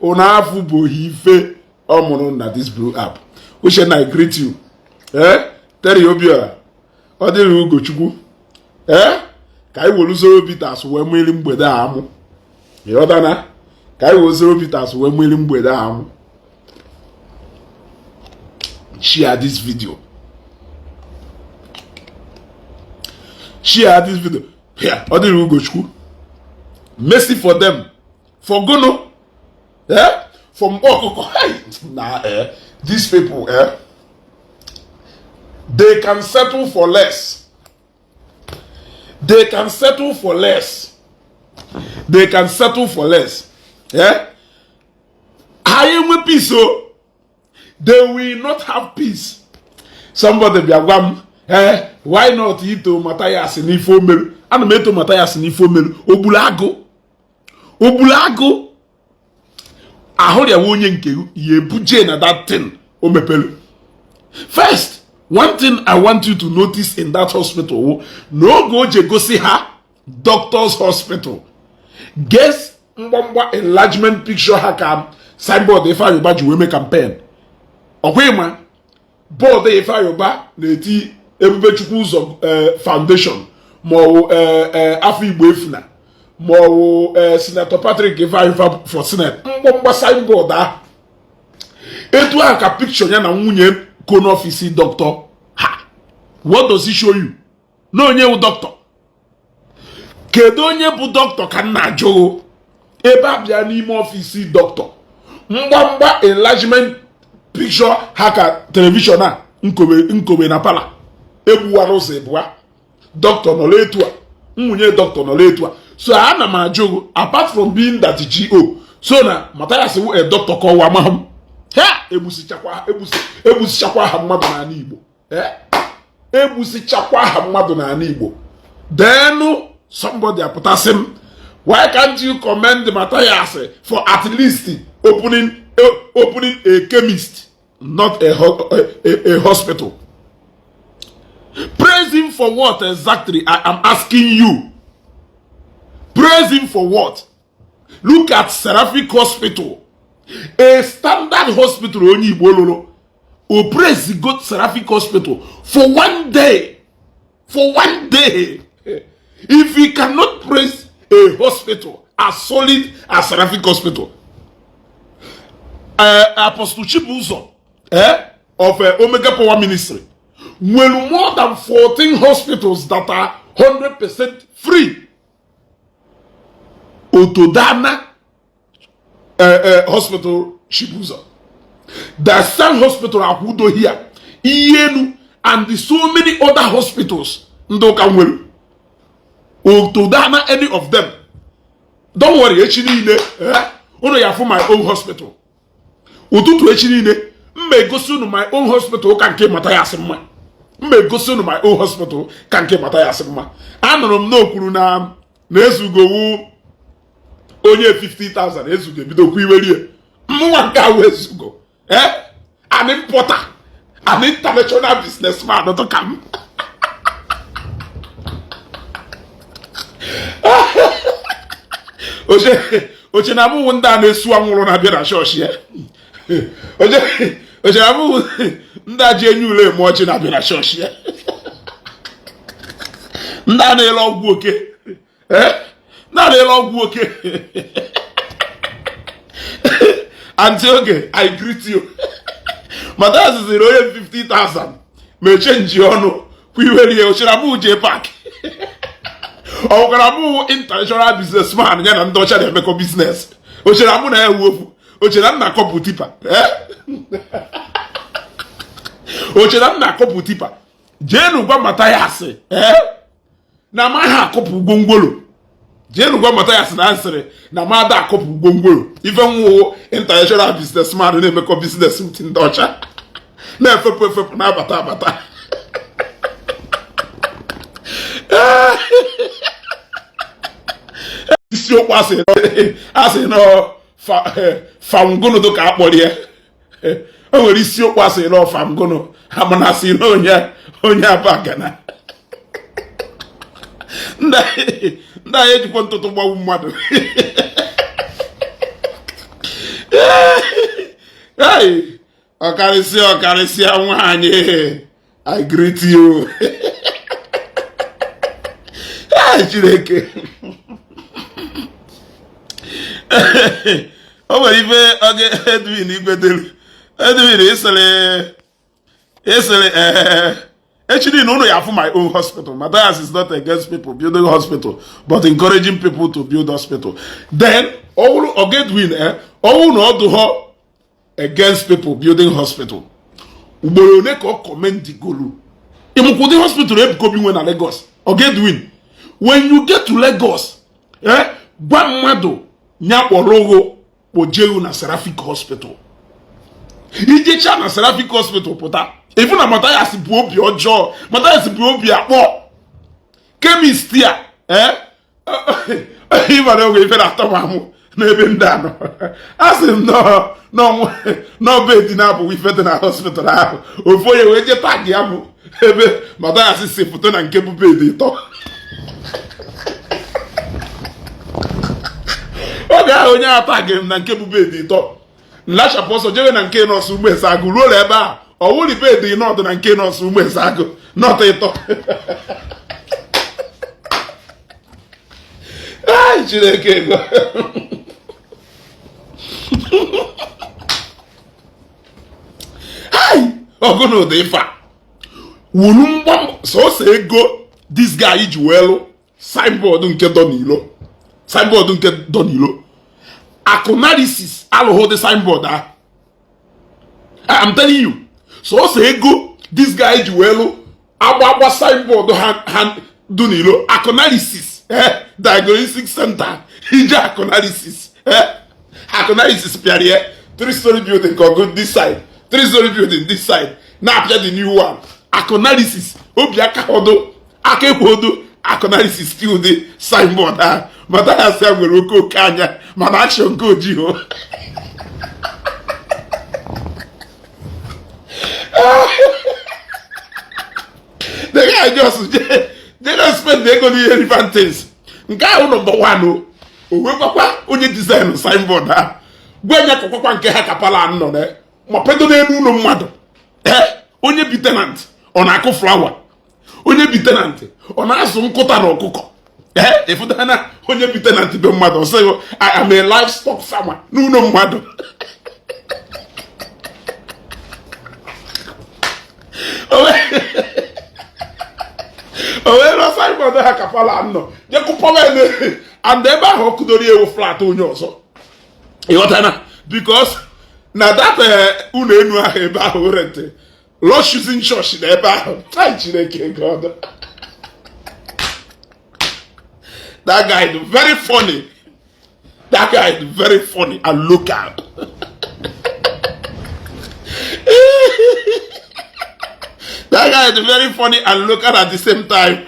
Unu afụbụghị ife ọ mụrụ na this blue app. Uchenna, I greet you. Ee, Terry Obiora, ọ dịrị Ugochukwu. Ee, ka anyị were Zoro Bitters wee mmiri mgbede a amụ. Ịghọtana? Ka anyị were Zoro Bitters wee mmiri mgbede a amụ. Share this video, share this video. Here, ọ dịrị Ugochukwu. Mercy for them, for gono, eh, for mkpọ ọkụkọ. Hey, na eh, these people, eh, they can settle for less. They can settle for less. They can settle for less. Eh, ha enwe peace o. They will not have peace. Somebody bịa gwa m, eh, why not ito Mathias n'ife omeru? Ana m eto Mathias n'ife omeru. Ogbulu agụ, ogbulu agụ ahụrịawa onye nke ya ebuje na that thing o mepere. First, one thing I want you to notice in that hospital wụ n'oge o ji gosi ha doctors hospital, guess mgbamgba enlargement picture ha ka signboard Ifeanyi Ubah ji wee mee campaign. Ọkwa ịma board Ifeanyi Ubah na-eti Ebubechukwu Ụzọ Foundation, ma ọ wụ Afọ Igbo Efuna, ma ọ wụ Senator Patrick Ifeanyi Ubah for Senate. Mgbamgba signboard ahụ, etu ahụ ka picture ya na nwunye ko n'ọfịs doctor ha. What does it show you? Na onye bụ doctor? Kedu onye bụ doctor ka m na-ajụ? Ebe a bịa n'ime ọfịs doctor, mgbamgba enlargement picture ha ka television a nkobe nkobe na parlour egbuwara ụzọ ịbụa. Doctor nọrọ etu a, nwunye doctor nọrọ etu a. So ana m ajụ, apart from being that go so na Mathias wụ a doctor, ka ọwa mahụ m ha egbusichakwa egbusichakwa ha mmadụ n'ala Igbo, egbusichakwa ha mmadụ n'ala Igbo. Then somebody apụtasị m, why can't you commend Mathias for at least opening a chemist, not a hospital? Praise him for what exactly? I am asking you, praise him for what? Look at Seraphic Hospital, a standard hospital onye Igbo lụrụ. O praise go Seraphic Hospital for one day, for one day. If he cannot praise a hospital as solid as Seraphic Hospital, Apostle Chibuzo, of Omega Power Ministry nwere more than 14 hospitals that are 100% free. Otodana Hospital Chibuzo, the same hospital Akwudo here, Iyenu, and so many other hospitals ndị ụka nwere. Otodana any of them? Don't worry, echi niile, unu ya fụ my own hospital. Ụtụtụ echi niile, mma egosi unu my own hospital ka nke Mathias mma. Mma egosi unu my own hospital ka nke Mathias mma. Anụrụ m na o kwuru na na-ezugowu onye 50,000 ezugo ebidokwa iwerie mụnwa nke ahụ ezugo, eh, an importer, an international businessman dụ ka m. Oche na abụghị ndị a na-esu anwụrụ na-abịa na chọọchị ya. Oche na abụghị ndị a ji enye ule eme ọchị na-abịa na chọọchị ya. Ndị a na-ele ọgwụ oke, ndị a na-ele ọgwụ oke. Aunty Oge, I greet you. Mathias ziri onye 50,000 ma echenji ọnụ kwa iwerie. Ochere abụghị J Park, ọ gwara mụ international businessman ya na ndị ọcha na-emekọ business. Ochere mụ na ya ewu okwu. Ochere m na-akọpụ tipper, ochere m na-akọpụ tipper. Jeenu gwa Mathias na ma ha akọpụ gwongworo. Jeenu gwa Mathias na nsịrị na ma ada akọpụ gwongworo. Ife nwụwụ international businessman na-emekọ business with ndị ọcha, na-efepụ efepụ, na-abata abata. Isiokwu asị nọ famgonodo ka akpọrọ ya. O nwere isiokwu asị nọ famgono amana asị na onye onye Abagana. Ndị anyị ejikwa ntụtụ gbawu mmadụ. Hey, ọkarịsịa, ọkarịsịa nwaanyị, I greet you. Hey, Chineke, o nwere ife oge Edwin Igwedelu. Edwin ịsịrị ee echiri na ụnụ ya afụ my own hospital. Matthias is not against people building hospital, but encouraging people to build hospital. Then ọwụrụ Oga Edwin, ọwụ na ọ dụghọ against people building hospital, ugboro ole ka ọ commend golu ịmụkwụdị hospital Ebuka Obi nwe na Lagos? Oga Edwin, when you get to Lagos, gwa mmadụ nya kpọrọ ụgwọ kpojehu na Seraphic Hospital. Ijecha na Seraphic Hospital pụta, ifu na Matthias bụ obi ọjọọ, Matthias bụ obi akpọ chemist a. Ịmara oge ife na-atọ m amụ n'ebe ndị a nọ, a sị m n'ọba edina abụghị ife dị na hospital ahụ. Ofu onye wee jee tag ya bụ ebe Matthias si foto na nke bụ bed ịtọ. Oge ahụ onye atagị m na nke bụ bed ịtọ, nlachapụ ọsọ jewe na nke nọọsụ Ugbese Agụ. Ruo ebe ahụ, ọwụri bed nọọdụ na nke nọọsụ Ugbese Agụ nọọtụ ịtọ. Ai, Chineke ego. Ai, ọgụ na ụdị ife a wuru mgbam sọsọ ego this guy ji wee lụ signboard nke dọ n'ilo, signboard nke dọ n'ilo. Akụnarisis alụghị ụdị signboard ahụ. I'm telling you, sọsọ ego this guy ji wee lụ agba agba signboard ha dị n'ilo. Akụnarisis diagnostic center, ije akụnarisis, akụnarisis pịara ya 3-story building ka ọgụ this side, 3-story building this side, na-apịa the new one. Akụnarisis obi aka ọdụ aka ekwodo akụnarisis still dị signboard ahụ. Matthias ya nwere oke oke anya, mana action nke ojii o. The guy just je spend ego n'ihe relevant things. Nke ahụ number 1 o wee gwakwa onye design signboard ahụ, gwa ya kọkwakwa nke ha kapala nọ na ma pedo n'elu ụlọ mmadụ. Onye bi tenant ọ na-akụ flower, onye bi tenant ọ na-azụ nkụta na ọkụkọ. Ịfụtana onye bi tenant be mmadụ, ọ sịghị I am a livestock farmer n'ụlọ mmadụ. O wee rụọ signboard ha kapala nọ jekụpọwa and ebe ahụ ọ kụdoro ewu flat onye ọzọ. Ịghọtana? Because na that ụlọ enu ahụ ebe ahụ rent Lord Choosing Church na ebe ahụ. Ai, Chineke God, that guy is very funny. That guy is very funny and local. That guy is very funny and local at the same time.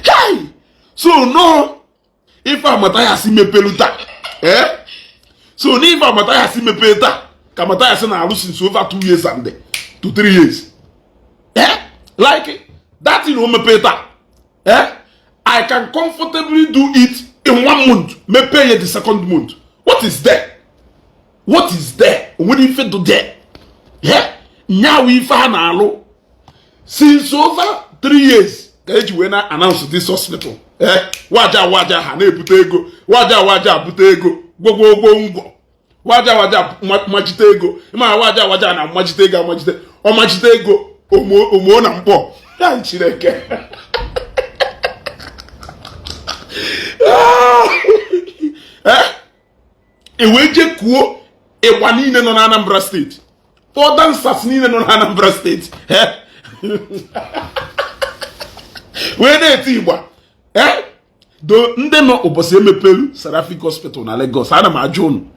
Hey! So no, ife Matthias mepelu taa, so n'ife Matthias mepelu taa ka Matthias na-alụ since over 2 years and to 3 years. Like that thing o mepee taa, I can comfortably do it in 1 month. Mepee ya the second month. What is there? What is there? Onwere ife do there? Nyawu ife ha na-alụ since over 3 years ka eji wee na announce this hospital. Waja waja ha na-ebute ego, waja waja bute ego, gwogwogwo ngwọ, waja waja machite ego. Ma waja waja na machite ego, amachite ọmachite ego omuo na mkpọ ya. Chineke, e wee je kuo ịgba niile nọ na Anambra steeti, kpọọ dancers niile nọ na Anambra steeti wee na-eti ịgba. Do ndị nọ ụbọchị emepelu Seraphic Hospital na Lagos, ana m ajụ unu,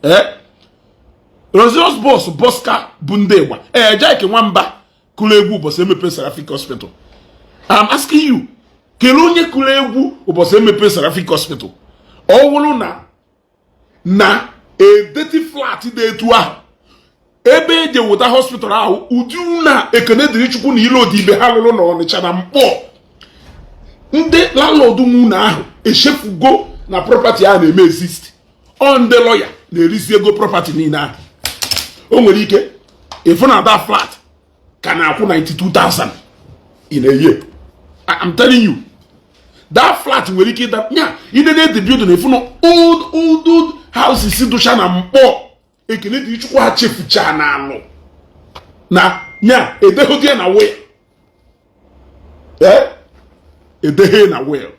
Rosius Bos Boska bụ ndị ịgba Ejike Nwamba kụrụ egwu ụbọchị emepe Seraphic Hospital. I'm asking you, kelee onye kụrụ egwu ụbọchị emepe Seraphic Hospital? Ọ wụrụ na edeti flat dị etu ahụ ebe eji eweta hospital ahụ, ụdị na Ekene dịrị Chukwu na ile odibe ha lụrụ na Ọnịcha na Mkpọ, ndị landlord nwụna ahụ echefugo na property ahụ na-eme exist. Ọ ndị lọya na-erizi ego property niile ahụ. O nwere ike ịfụ na that flat ka na-akwụ 92,000 in a year. I'm telling you, that flat nwere ike ịda nya idede the building, ịfụ na old old old houses dụcha na mkpọ. Ekene dị Chukwu, ha chefucha na alụ na nya edeghị na will, ee, edeghe na will.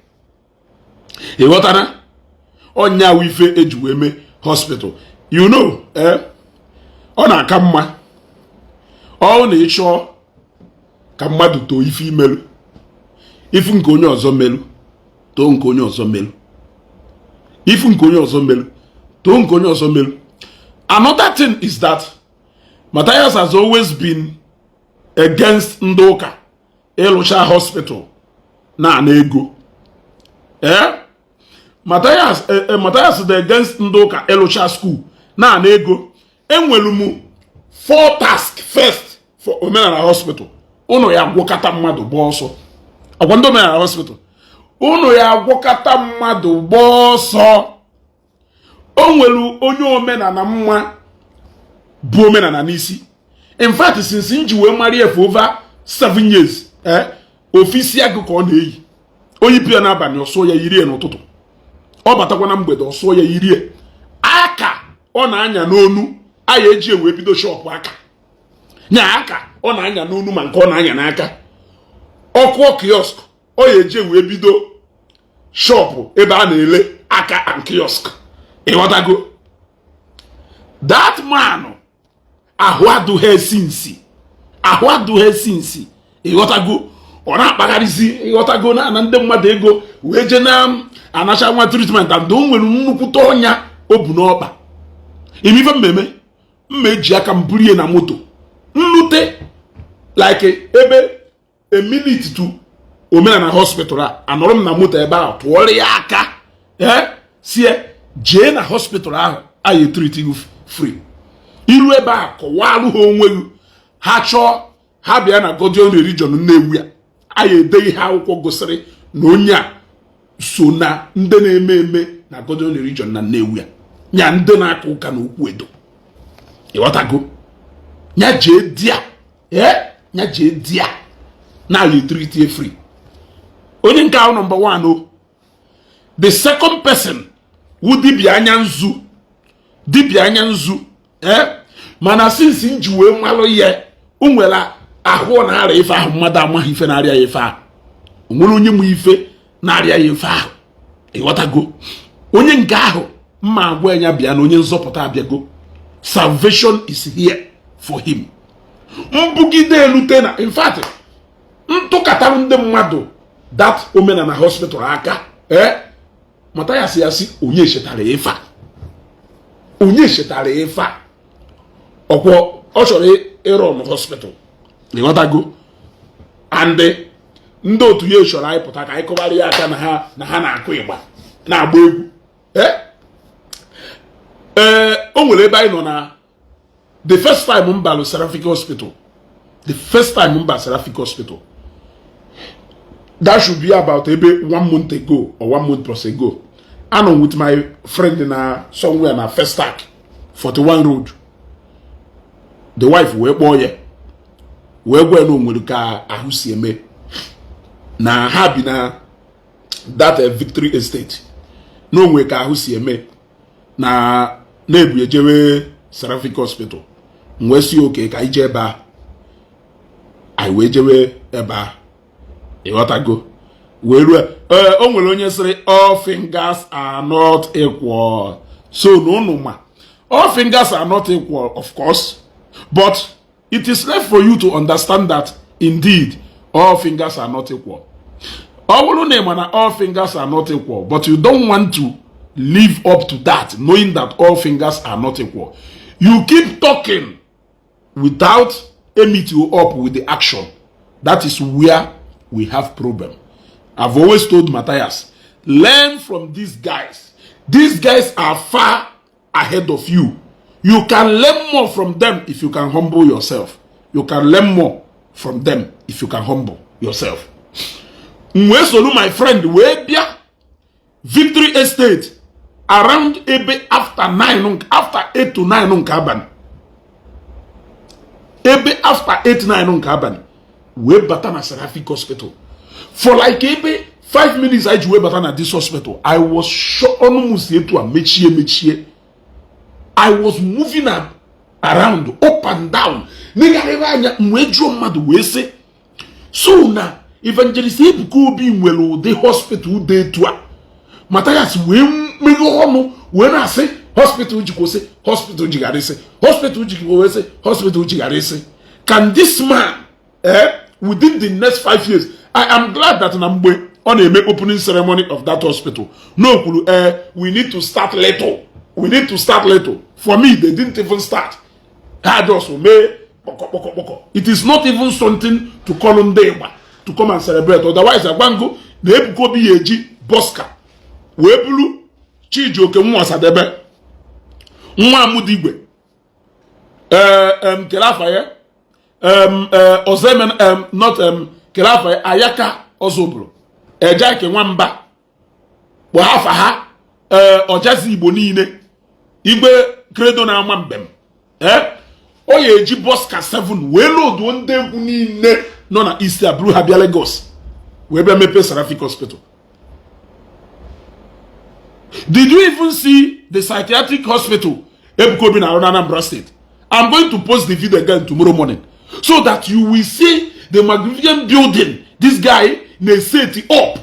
Ịghọtara? Ọnya wụ ife eji wee mee hospital. Ee, ọ na-aka mma ọ na ịchọọ ka mmadụ too ife imelu, ifu nke onye ọzọ melu, too nke onye ọzọ melu, ifu nke onye ọzọ melu, too nke onye ọzọ melu. Another thing is that Matthias has always been against ndị ụka ịlụcha hospital na-ana ego. Ee, Matthias, Matthias dị against ndị ụka ịlụcha school na-ana ego. Enwere m four task first for Omenala Hospital. Ụnụ ya gwọkata mmadụ gbaa ọsọ. Ọkwa ndị Omenala Hospital, ụnụ ya gwọkata mmadụ gbaa ọsọ. O nwere onye omenala mma bụ omenala n'isi. In fact, since m ji wee mara ya for over 7 years, ofisi agụ ka ọ na-eyi. Onye pịa n'abalị, ọsụọ ya yirie n'ụtụtụ. Ọ batakwa na mgbede, ọsụọ ya yirie. Aka ọ na-anya n'onu aya eji wee bido shop. Aka nya aka ọ na-anya n'onu, ma nke ọ na-anya n'aka ọkụọ kiosk, ọ ya eji wee bido shop ebe a na-ele aka and kiosk. Ịghọtago? That man, ahụ adụghị esi nsi, ahụ adụghị esi nsi. Ịghọtago? Ọ na-akpagharịzi, ịghọtago, na ana ndị mmadụ ego wee jee na anacha nwa treatment, and o nwere nnukwute ọnya o bu n'ọkpa. Ime ife mmemme mma eji aka m burie na moto nlute like ebe a minute to Omenala Hospital a, anọrọ m na moto ebe ahụ tụọrọ ya aka, ee, sie jee na hospital ahụ anyị treat you free. Iru ebe a, kọwalụ ha onwe gị. Ha chọọ, ha bịa na Godian Religion Nnewi a, anyị ede ihe akwụkwọ gosiri na onye a so na ndị na-eme eme na Godian Religion na Nnewi a, nya ndị na-aka ụka na okwu edo. Ịghọtago? Nya jee dia, ee, nya jee dia na anyị treat free. Onye nke ahụ, number one o. The second person wụ dibịa anya nzu, dibịa anya nzu. Ee, mana since m ji wee malụ ya, o nwere ahụ ọ na-arịa ife ahụ mmadụ amaghị ife na-arịa ya ife ahụ. O nwere onye mụ ife na-arịa ya ife ahụ. Ịghọtago? Onye nke ahụ, mma agwa ya bịa na onye nzọpụta abịago. Salvation is here for him. Mbugide elute na, in fact, ntụkọtara ndị mmadụ that Omenala Hospital aka. Ee, mata ya si ya si onye chetara ife a, onye chetara ife a. Ọkwọ ọ chọrọ ịrọn hospital. Ịghọtago? And ndị otu ya chọrọ anyị pụta ka anyị kụgharị ya aka na ha na-akụ ịgba, na-agba egwu. Ee, ee, o nwere ebe anyị nọ na the first time m balụ Seraphic Hospital. The first time m ba Seraphic Hospital, that should be about ebe one month ago or one month plus ago. Anọ with my friend na somewhere na Festac 41 Road. The wife wee kpọọ ya, wee gwa ya na o nwere ka ahụ si eme, na ha bi na that Victory Estate, na onwe ka ahụ si eme, na na-ebu ejewe Seraphic Hospital. M wee si oke ka anyị jee ebe a. Anyị wee jewe ebe a. Ịghọtago? Wee rue, ee, o nwere onye sịrị all fingers are not equal. So na unu ma all fingers are not equal, of course, but it is left for you to understand that indeed all fingers are not equal. Ọ bụrụ na ị ma na all fingers are not equal, but you don't want to live up to that, knowing that all fingers are not equal, you keep talking without meet you up with the action. That is where we have problem. I've always told Matthias, learn from these guys. These guys are far ahead of you. You can learn more from them if you can humble yourself. You can learn more from them if you can humble yourself. M wee soro my friend wee bịa Victory Estate around ebe after 9, after 8 to 9 nke abalị. Ebe after 8 9 nke abalị wee bata na Seraphic Hospital for like ebe 5 minutes anyị ji wee bata na this hospital, I was sure ọnụ m si etu a mechie mechie. I was moving around, up and down, negharịrị anya. M wee jụọ mmadụ wee sị, so na Evangelist Ebuka Obi nwere ụdị hospital dị etu a? Mathias wee meghe ọnụ wee na-asị hospital ji kwụsị, hospital jigharịsị, hospital ji kwụsị, hospital jigharịsị. Can this man, within the next 5 years? I am glad that na mgbe ọ na-eme opening ceremony of that hospital, no kwuru, we need to start little, we need to start little. For me, they didn't even start. Ha just mee kpọkọ kpọkọ kpọkọ. It is not even something to call ndị ịgba to come and celebrate. Otherwise, agbango na Ebuka Obi ya eji bọska wee buru Chijioke nwa Ọsadebe, nwa Amudigwe, ee, kele afa ya, ọzọ not kele afa ya, Ayaka Ọzọbụrụ, Ejeke Nwamba, kpọọ afa ha, ee, ọjazi Igbo niile, Igwe Credo na-ama mbem, ee, ọ ya eji bọska 7 wee loduo ndị egwu niile nọ na East abụrụ ha bịa Lagos wee bịa mepee Seraphic Hospital. Did you even see the psychiatric hospital Ebuka Obi na-arụ na Anambra State? I'm going to post the video again tomorrow morning so that you will see the magnificent building this guy na-set up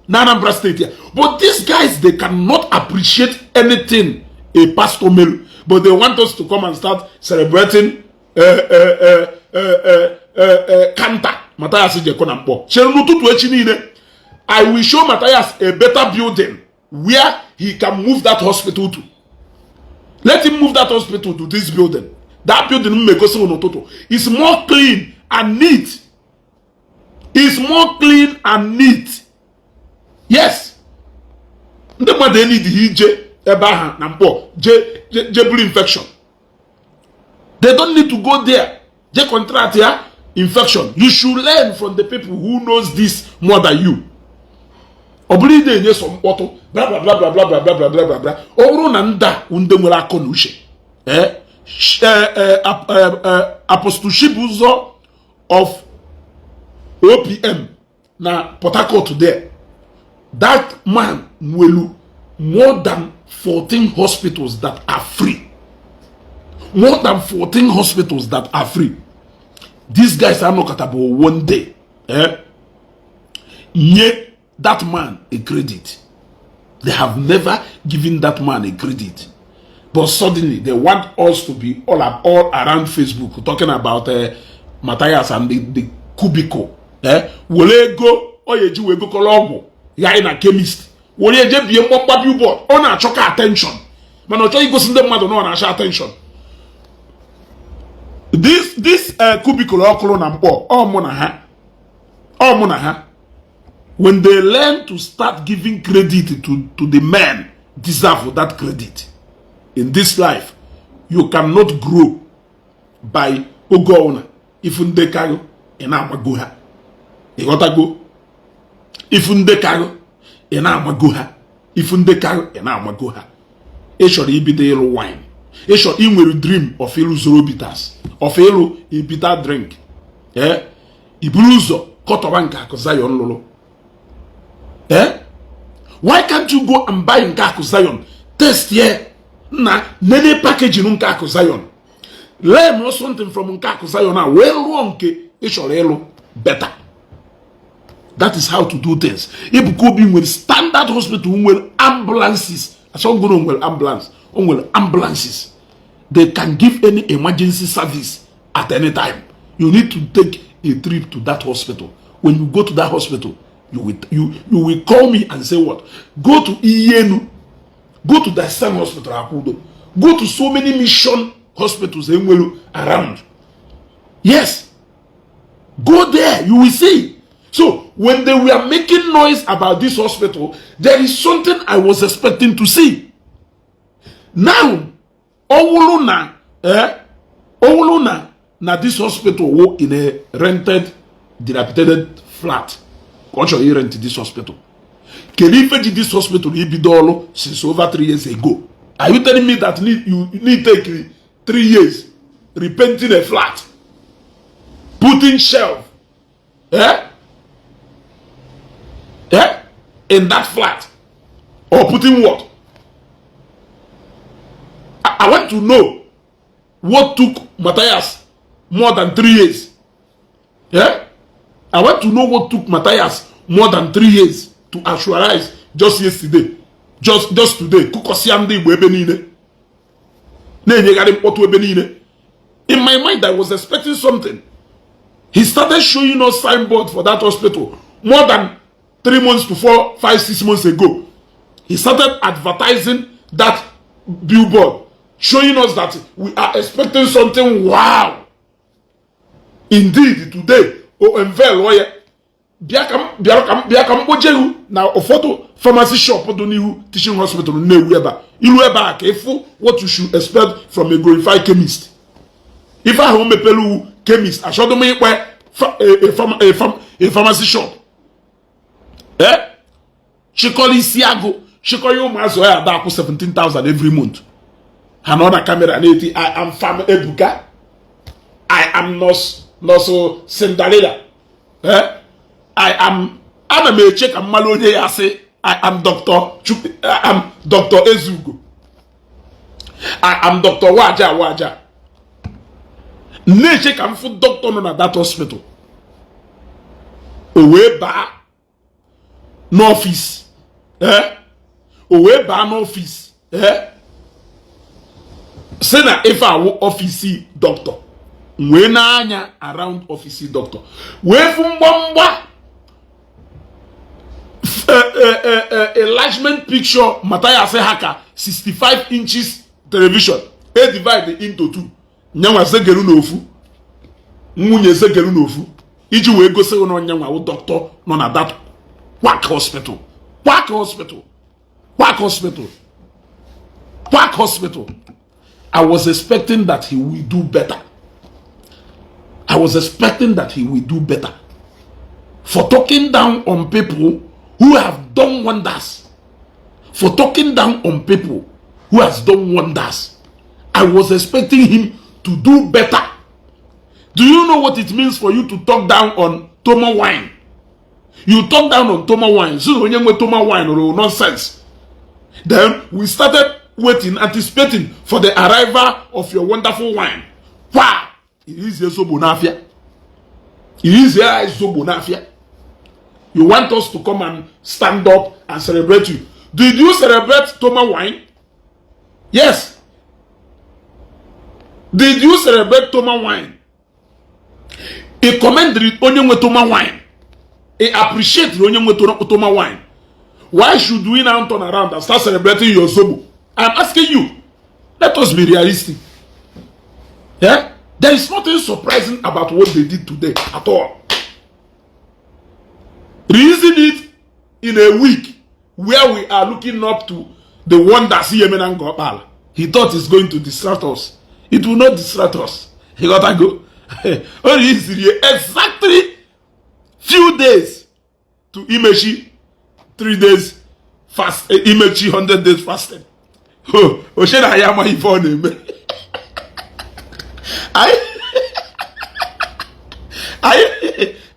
na Anambra State here. But these guys, they cannot appreciate anything a pastor male, but they want us to come and start celebrating kanta Mathias jekọ na mkpọ chere n'ụtụtụ echi niile. I will show Mathias a better building where he can move that hospital to. Let him move that hospital to this building. That building m megosi n'ụtụtụ is more clean and neat, is more clean and neat. Yes, ndị mmadụ enidighi ije ebe ahụ na mkpọ je je buru infection. They don't need to go there je contract ya infection. You should learn from the people who knows this more than you. Ọ bụrụ ide enye sọ mkpọtụ, bla bla bla bla bla bla bla bla bla bla bla. Ọ bụrụ na ndị a ndị nwere akọ na uche, Apostle Chibuzo of OPM na Port Harcourt there, that man nwelu more than 14 hospitals that are free, more than 14 hospitals that are free. These guys anọkọta bụ one day, nye that man a credit. They have never given that man a credit, but suddenly they want us to be all around Facebook talking about Matthias and the cubicle. Were ego ọ ya eji wee gokọrọ ọgwụ ya na chemist, were eje bie mkpọmkpa billboard. Ọ na-achọ ka attention, mana ọ chọghị igosi ndị mmadụ na ọ na-achọ attention. This cubicle ọkụrụ na mkpọ, ọ mụ na ha, ọ mụ na ha. When they learn to start giving credit to the men deserve that credit in this life, you cannot grow by oge ọbụla ifu ndị karụ ị na-amago ha. Ịghọtago? Ifu ndị karụ ị na-amago ha, ifu ndị karụ ị na-amago ha. Ị chọrọ ibido ịlụ wine, ị chọrọ, ị nwere dream of ịlụ Zoro Bitters, of ịlụ a bitter drink, ee, iburu ụzọ kọtọba nke Akụ Zion lụrụ. Eh, why can't you go and buy nke Akụ Zion, test ye na nene packaging nke Akụ Zion, learn something from nke Akụ Zion a wee lụọ nke ị chọrọ ịlụ better? That is how to do things. Ebuka Obi nwere standard hospital, nwere ambulances. Asongoro nwere ambulance, o nwere ambulances. They can give any emergency service at any time. You need to take a trip to that hospital. When you go to that hospital, you will call me and say what? Go to Iyenu, go to the same hospital Akudo, go to so many mission hospitals enwelu around. Yes, go there, you will see. So when they were making noise about this hospital, there is something I was expecting to see. Now, ọwụlụ na, ọwụlụ na this hospital wo in a rented, dilapidated flat ka ọ chọrọ irent this hospital, kedu ife ji this hospital ibido ọrụ since over 3 years ago? Are you telling me that you need take 3 years repainting a flat? Putting shelf, eh? Eh? In that flat. Or putting what? I want to know what took Matthias more than 3 years. Yeah? I want to know what took Matthias more than 3 years to actualize just yesterday. Just today. Kụkọsịa ndị Igbo ebe niile. Na-enyegharị mkpọtụ ebe niile. In my mind, I was expecting something. He started showing us signboard for that hospital more than 3 months to 4, 5, 6 months ago. He started advertising that billboard, showing us that we are expecting something wow. Indeed, today, o unveil oya bịa ka m bịara ka m bịa ka m kpojehu na ụfọdụ pharmacy shop dị n'ihu teaching hospital Nnewi ebe a ilu ebe a ka ịfụ what you should expect from a glorified chemist. Ife ahụ o mepere uwu chemist, achọdụ m ikpe a pharmacy shop. Eh, chịkọrọ isi agụ, chịkọrọ ụmụazụ ya ada akwụ 17,000 every month. Ha nọ na camera na-eti, "I am Fam Ebuka, I am nurse Cinderella." Eh, I am, ana m eche ka mmalụ onye ya sị, "I am Dr. Chuk, I am Dr. Ezugo, I am Dr. Waja Waja." Na-eche ka m fụ dọkịta nọ na that hospital, o wee baa n'office, eh, o wee baa n'office, eh, si na ife awụ office dọkịta, wee na-anya around office dọkịta, wee fụ mgbamgba enlargement picture Matthias ha ka 65 inches television e divide into two, nyanwa zegeru n'ofu, nwunye zegeru n'ofu, iji wee gosi na onyenwa wụ dọkịta nọ na that quack hospital, quack hospital, quack hospital, quack hospital. I was expecting that he will do better. I was expecting that he will do better. For talking down on people who have done wonders, for talking down on people who has done wonders, I was expecting him to do better. Do you know what it means for you to talk down on Toma wine? You talk down on Toma wine. So onye nwe Toma wine or nonsense. Then we started waiting, anticipating for the arrival of your wonderful wine. Kwa! Irizie zobo n'afịa. Irizie zobo n'afịa. You want us to come and stand up and celebrate you. Did you celebrate Toma wine? Yes. Did you celebrate Toma wine? He commended onye nwe Toma wine. He appreciated onye nwe Toma wine. Why should we now turn around and start celebrating your zobo? I'm asking you. Let us be realistic. Yeah? There is nothing surprising about what they did today at all. Reason it in a week where we are looking up to the wonders Yemen Ngopala. He thought it's going to distract us. It will not distract us. He got to go. Only exactly few days to Imechi 3 days fast, Imechi 100 days fasting. Oh, Oshe na ya amaghị ife ọ na-eme.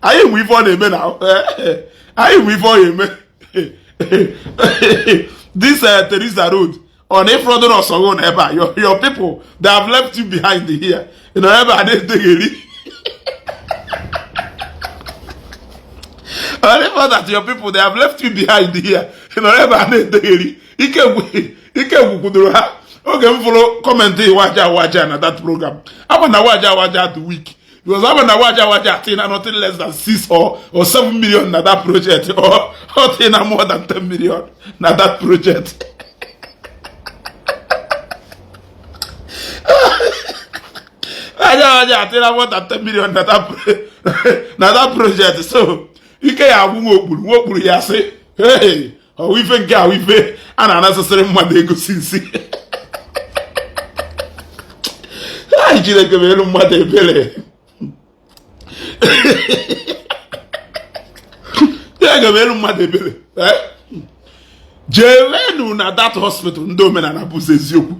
Anyị nwe ife ọ na-eme na anyị nwe ife ọ na-eme. This Teresa Road ọ na ịfọdụ n'ọsọgụ na ebe a, your people, they have left you behind here. Ị nọ ebe a na-edegheri. Ọ na that your people, they have left you behind here. Ị nọ ebe a na-edegheri. Ike ike gwukwudoro ha oge m fụrụ comment waja waja na that program. Ama na waja waja dị weak because ama na waja waja atina nothing less than 6 or 7 million na that project, or tina more than 10 million na that project. Waja waja atina more than 10 million na that project. So ike ya agwụ nwa okpuru nwa okpuru ya sị, "Hey, ọwụ ife nke ahụ ife a na-anasịsịrị mmadụ ego sinsi." Anyị Chineke bụ elu mmadụ ebere. Chineke bụ elu mmadụ ebere. Jeenu na that hospital ndị omenala bụzi eziokwu.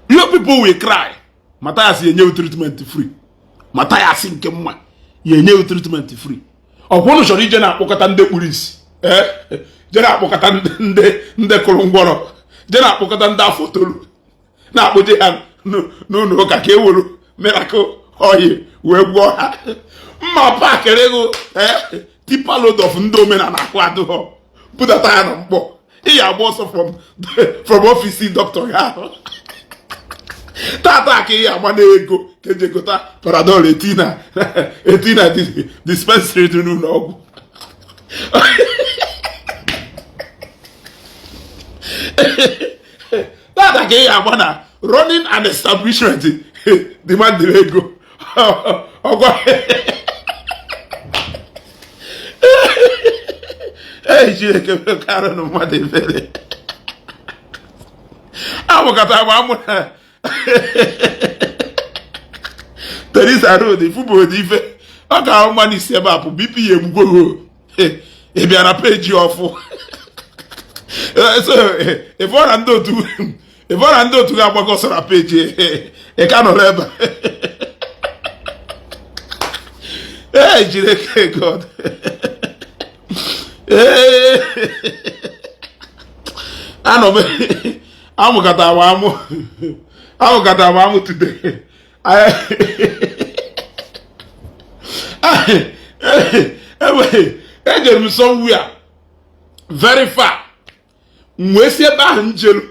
You people will cry. Matthias enyewu treatment free. Matthias nke mma Ya enye treatment free. Ọkwa unu chọrọ ije na-akpọkọta ndị kpuru isi, ee, je na-akpọkọta ndị kụrụ ngwọrọ, je na-akpọkọta ndị afọ toru, na-akpụje ha n'ụlọ ụka ka e wuru miracle oil wee gwọọ ha. Mma pakịrị ego, ee, tipper load of ndị omenala ahụ adịghọ, budata ya na mkpọ. Ị ya agba ọsọ from office dọkịta gị ahụ tata ka ị ya agba n'ego ka eji egota Panadol eti na dispensary dị n'ụlọ ọgwụ. Tata ka ị ya agba na running an establishment demand ego ọgwa. Ei, Chineke mekarị na mmadụ ebere. Amụkọta m amụ na Teresa Road ifụbụ ife ọ ka ahụ mma n'isi ebe a pụ. BP ya egbugwogo. Ị bịa na peji ọfụ, so ịfọ na ndị otu, ịfọ na ndị otu ga-agbakọ sọ na peji. Ị ka nọrọ ebe ee. Chineke God, ee, anọ m amụkata m amụ, amụkata m amụ today. Ejere m somewhere very far, m wee si ebe ahụ njelu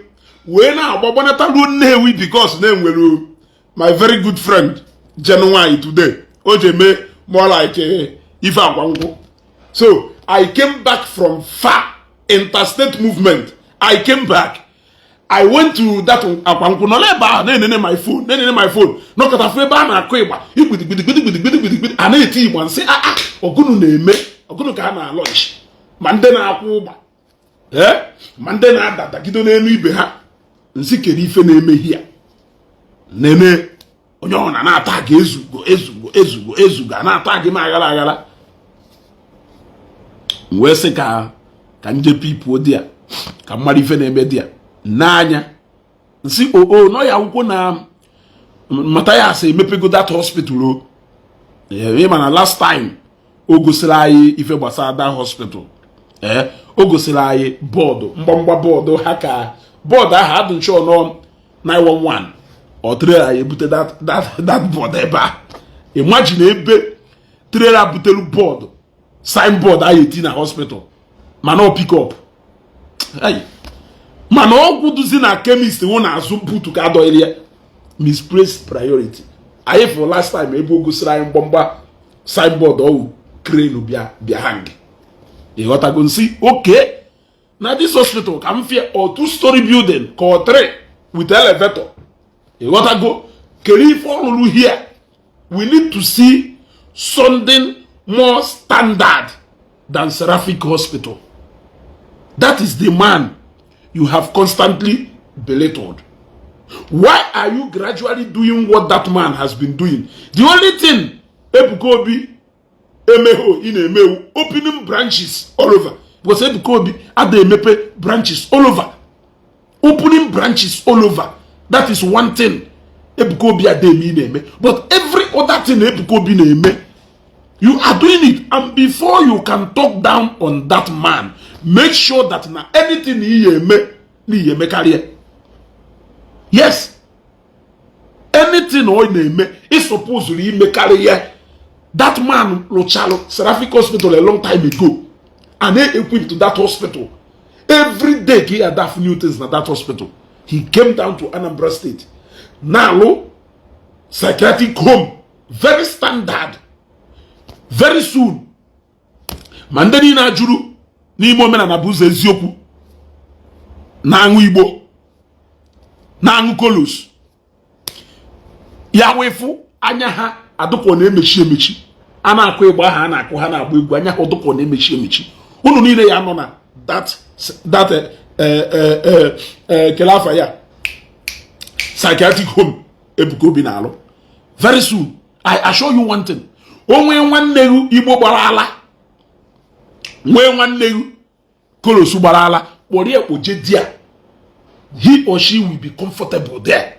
wee na-agba gbanata ruo Nnewi, because na-enwere my very good friend jenu nwaanyị today, o ji eme more like ife akwa nkwụ. So I came back from far, interstate movement. I came back, I went to that akwa nkwụ, nọ n'ebe ahụ na-enene my phone, na-enene my phone, nọkọta fụ ebe a na-akụ ịgba igbidigbidigbidigbidigbidigbidigbi, a na-eti ịgba. Nsị aa, ọgụnụ na-eme, ọgụnụ ka a na-alọnch, ma ndị na-akwụ ụgba, ee, ma ndị na-ada dagide n'elu ibe ha. Nsị, kere ife na-eme hia na-eme onye ọ na na-ata gị ezugo, ezugo, ezugo, ezugo, a na-ata gị m aghara aghara. M wee sị ka nje pipuo di ya ka mmadụ ife na-eme di ya n'anya. Nsị oo, nọ ya akwụkwọ na Mathias emepego that hospital o. Ịma na last time o gosiri anyị ife gbasara that hospital, ee, o gosiri anyị board, mgbamgba board ha, ka board ahụ adị nchọ nọ 911 ọ trailer ya ebute that board ebe a. Imagine ebe trailer butere board, signboard ahụ eti na hospital, mana ọ pick up, mana ọgwụ duzi na chemist wụ na-azụ butu ka adọghịrị ya. Misplaced priority. Anyị fụrụ last time ebe o gosiri anyị mgbamgba signboard ọwụ crane bịa bịa hang. Ịghọtago? Nsị oke na this hospital ka m fie ọ two story building ka ọ three with elevator. Ịghọtago? Kere ife ọlụlụ here? We need to see something more standard than Seraphic Hospital. That is the man you have constantly belittled. Why are you gradually doing what that man has been doing? The only thing Ebuka Obi emegho ị na-emewu, opening branches all over, because Ebuka Obi ada emepe branches all over. Opening branches all over, that is one thing Ebuka Obi ada eme ị na-eme, but every other thing Ebuka Obi na-eme, you are doing it. And before you can talk down on that man, make sure that na anything ị eme na ihe emekarịa. Yes, anything ọ na-eme, ị supposed imekarị ya. That man lụchalụ Seraphic Hospital a long time ago and they equipped that hospital. Every day ka he adapt new things na that hospital. He came down to Anambra State na-alụ psychiatric home, very standard. Very soon, ma ndị niile ajụrụ n'ime omenala bụ ụzọ eziokwu, na-aṅụ igbo, na-aṅụ kolos ya, wefu anya ha adụkọ na-emechi emechi, a na-akụ ịgba ha, a na-akụ ha, na-agba egwu, anya ha ọdụkọ na-emechi emechi. Unu niile ya nọ na that kele afa ya, psychiatric home Ebuka Obi na-alụ. Very soon, I assure you one thing, onwe nwanne gị igbo gbara ala, nwee nwanne gị kolosu gbara ala, kpọrọ ya kpoje di ya, he or she will be comfortable there.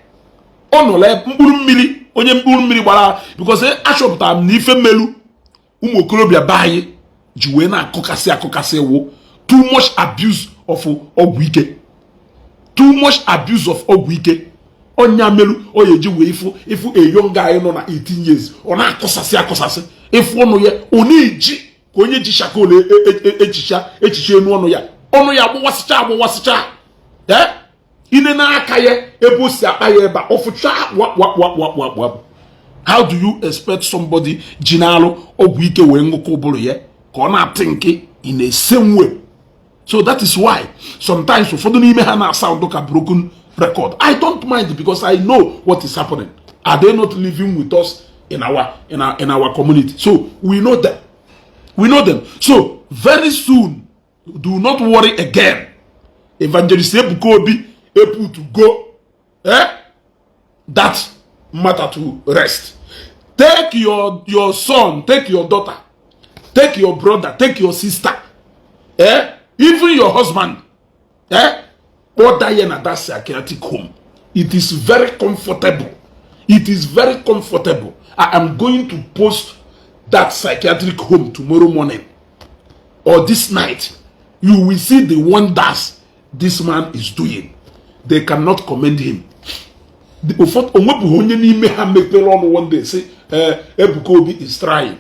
Ọ nọla mkpụrụ mmiri, onye mkpụrụ mmiri gbara, because achọpụtara m na ife mmelu Ụmụ okorobịa be anyị ji wee na-akụkasị akụkasị wụ too much abuse of ọgwụ ike, too much abuse of ọgwụ ike. Ọnya melu ọ ya eji wee ịfụ ịfụ a young guy nọ na 18 years, ọ na-akọsasị akọsasị. Ịfụ ọnụ ya, ọ na-eji ka onye ji charcoal echicha echicha enu ọnụ ya, ọnụ ya agbụwasịcha agbụwasịcha. Ee, ine n'aka ya, ebe o si akpa ya ebe a, ọfụcha wakpụ. How do you expect somebody ji na-alụ ọgwụ ike wee ṅụkọ ụbụrụ ya ka ọ na-atị nke in a same way? So that is why sometimes ụfọdụ n'ime ha na-sound ka broken record. I don't mind because I know what is happening. Are they not living with us in our community? So we know them, we know them. So very soon, do not worry again. Evangelist Ebuka Obi able to go, eh, that matter to rest. Take your son, take your daughter, take your brother, take your sister, eh, even your husband, eh, order ya na that psychiatric home. It is very comfortable, it is very comfortable. I am going to post that psychiatric home tomorrow morning or this night. You will see the wonders this man is doing. They cannot commend him. Ụfọdụ onwepụghị onye n'ime ha mepere ọnụ one day say, eh, Ebuka Obi is trying,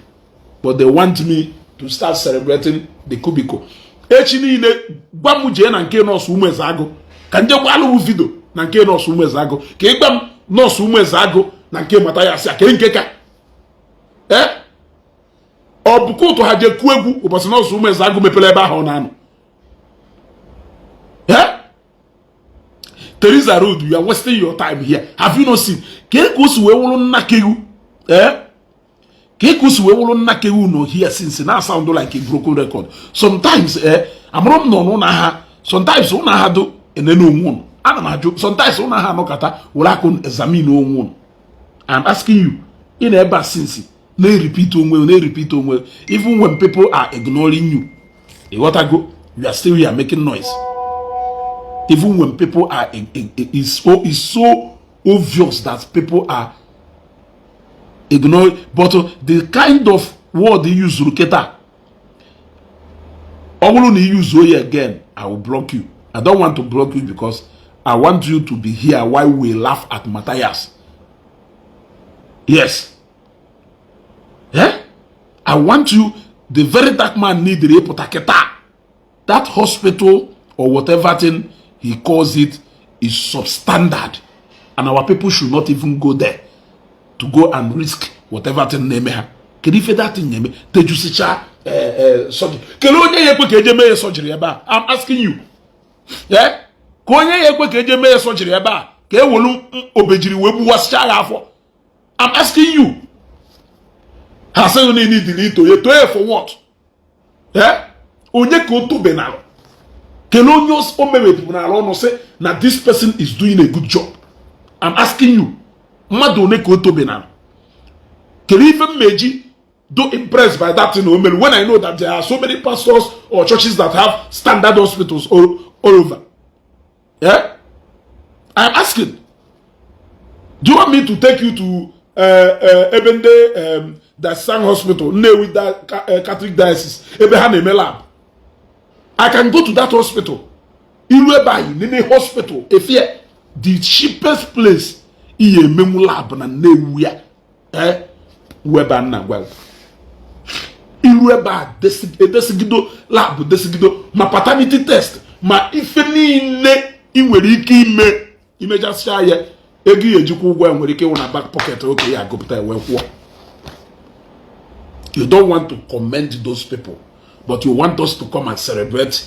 but they want me to start celebrating the cubicle. Echi niile gwa m jee na nke nọọsụ Ụmụeze Agụ ka nje gbalụwu video na nke nọọsụ Ụmụeze Agụ, ka ịgba m nọọsụ Ụmụeze Agụ na nke mata ya asị ka nke ka ee ọ bụ ka ụtụ ha jee kuo egwu ụbọchị nọọsụ Ụmụeze Agụ mepere ebe ahụ ọ na-anọ. Eh? Teresa Road, you are wasting your time here. Have you not seen? Ka ka o si wee wụrụ nna kewu? Eh? Ka ka o si wee wụrụ nna kewu no here since na sound like a broken record. Sometimes, eh, amụrụ m nọ n'ụlọ ha. Sometimes ụlọ ha do enene onwe unu. Ana m ajụ, sometimes ụlọ ha anọkọta were akụ examine onwe unu. I'm asking you, ị na ebe a since na-repeat onwe, na-repeat onwe, even when people are ignoring you. Ịghọtago? You are still here making noise. Even when people are it's so obvious that people are ignoring, but the kind of word you use kịta, ọ bụrụ na you use ya again, I will block you. I don't want to block you because I want you to be here while we laugh at Matthias. Yes, eh? I want you. The very dark man need ịpụta kịta. That hospital or whatever thing he calls it is substandard, and our people should not even go there to go and risk whatever thing na-eme ha. Kedu ife that thing na-eme tejusicha surgery? Kedu onye ya ekwe ka eje mee ya surgery ebe a? I'm asking you, eh? Ka onye ya ekwe ka eje mee ya surgery ebe a, ka ewelu obejiri wee gbuwasịcha ya afọ? I'm asking you. Ha sịghị na idili ito ya too ya for what? Eh? Onye ka o tobenalụ? Kelee onye o mewepụ n'ala ọnụ sị na this person is doing a good job? I'm asking you, mmadụ one ka o tobenalụ? Kedu ife mmeji do impressed by that thing o mere when I know that there are so many pastors or churches that have standard hospitals all over? Yeah, I'm asking. Do you want me to take you to ebe ndị Diocesan Hospital, Nnewi Catholic Diocese, ebe ha na-eme lab? I can go to that hospital. Iru ebe anyị nene hospital efie, the cheapest place ihe emenwu lab na Nnewi ya, eh, ebe a nna gwa gị. Iru ebe a edesigido lab, desigido ma paternity test, ma ife niile ị nwere ike ime, imechasịa ya, ego ya ejikwa ụgwọ ya nwere ike ịwụ na back pocket oke ya agụpụta ya wee kwụọ. You don't want to commend those people, but you want us to come and celebrate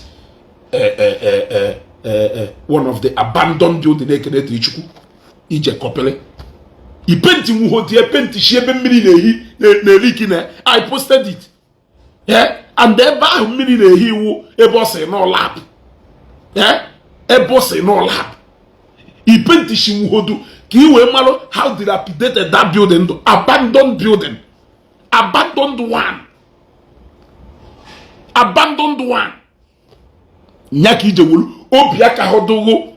one of the abandoned building. Ekene Chukwu ije kọpịrị ipenti nwuho tie penti shi ebe mmiri na-ehi na-eriki na I posted it. Yeah? And ebe ahụ mmiri na-ehi iwu ebe ọ sị nọ lab, yeah? Ebe ọ sị nọ lab, ipenti shi nwuhodu ka ị wee malụ how dilapidated that building do. Abandoned building, abandoned one, abandoned one nya ka ije wuru obi aka hụdụghụ,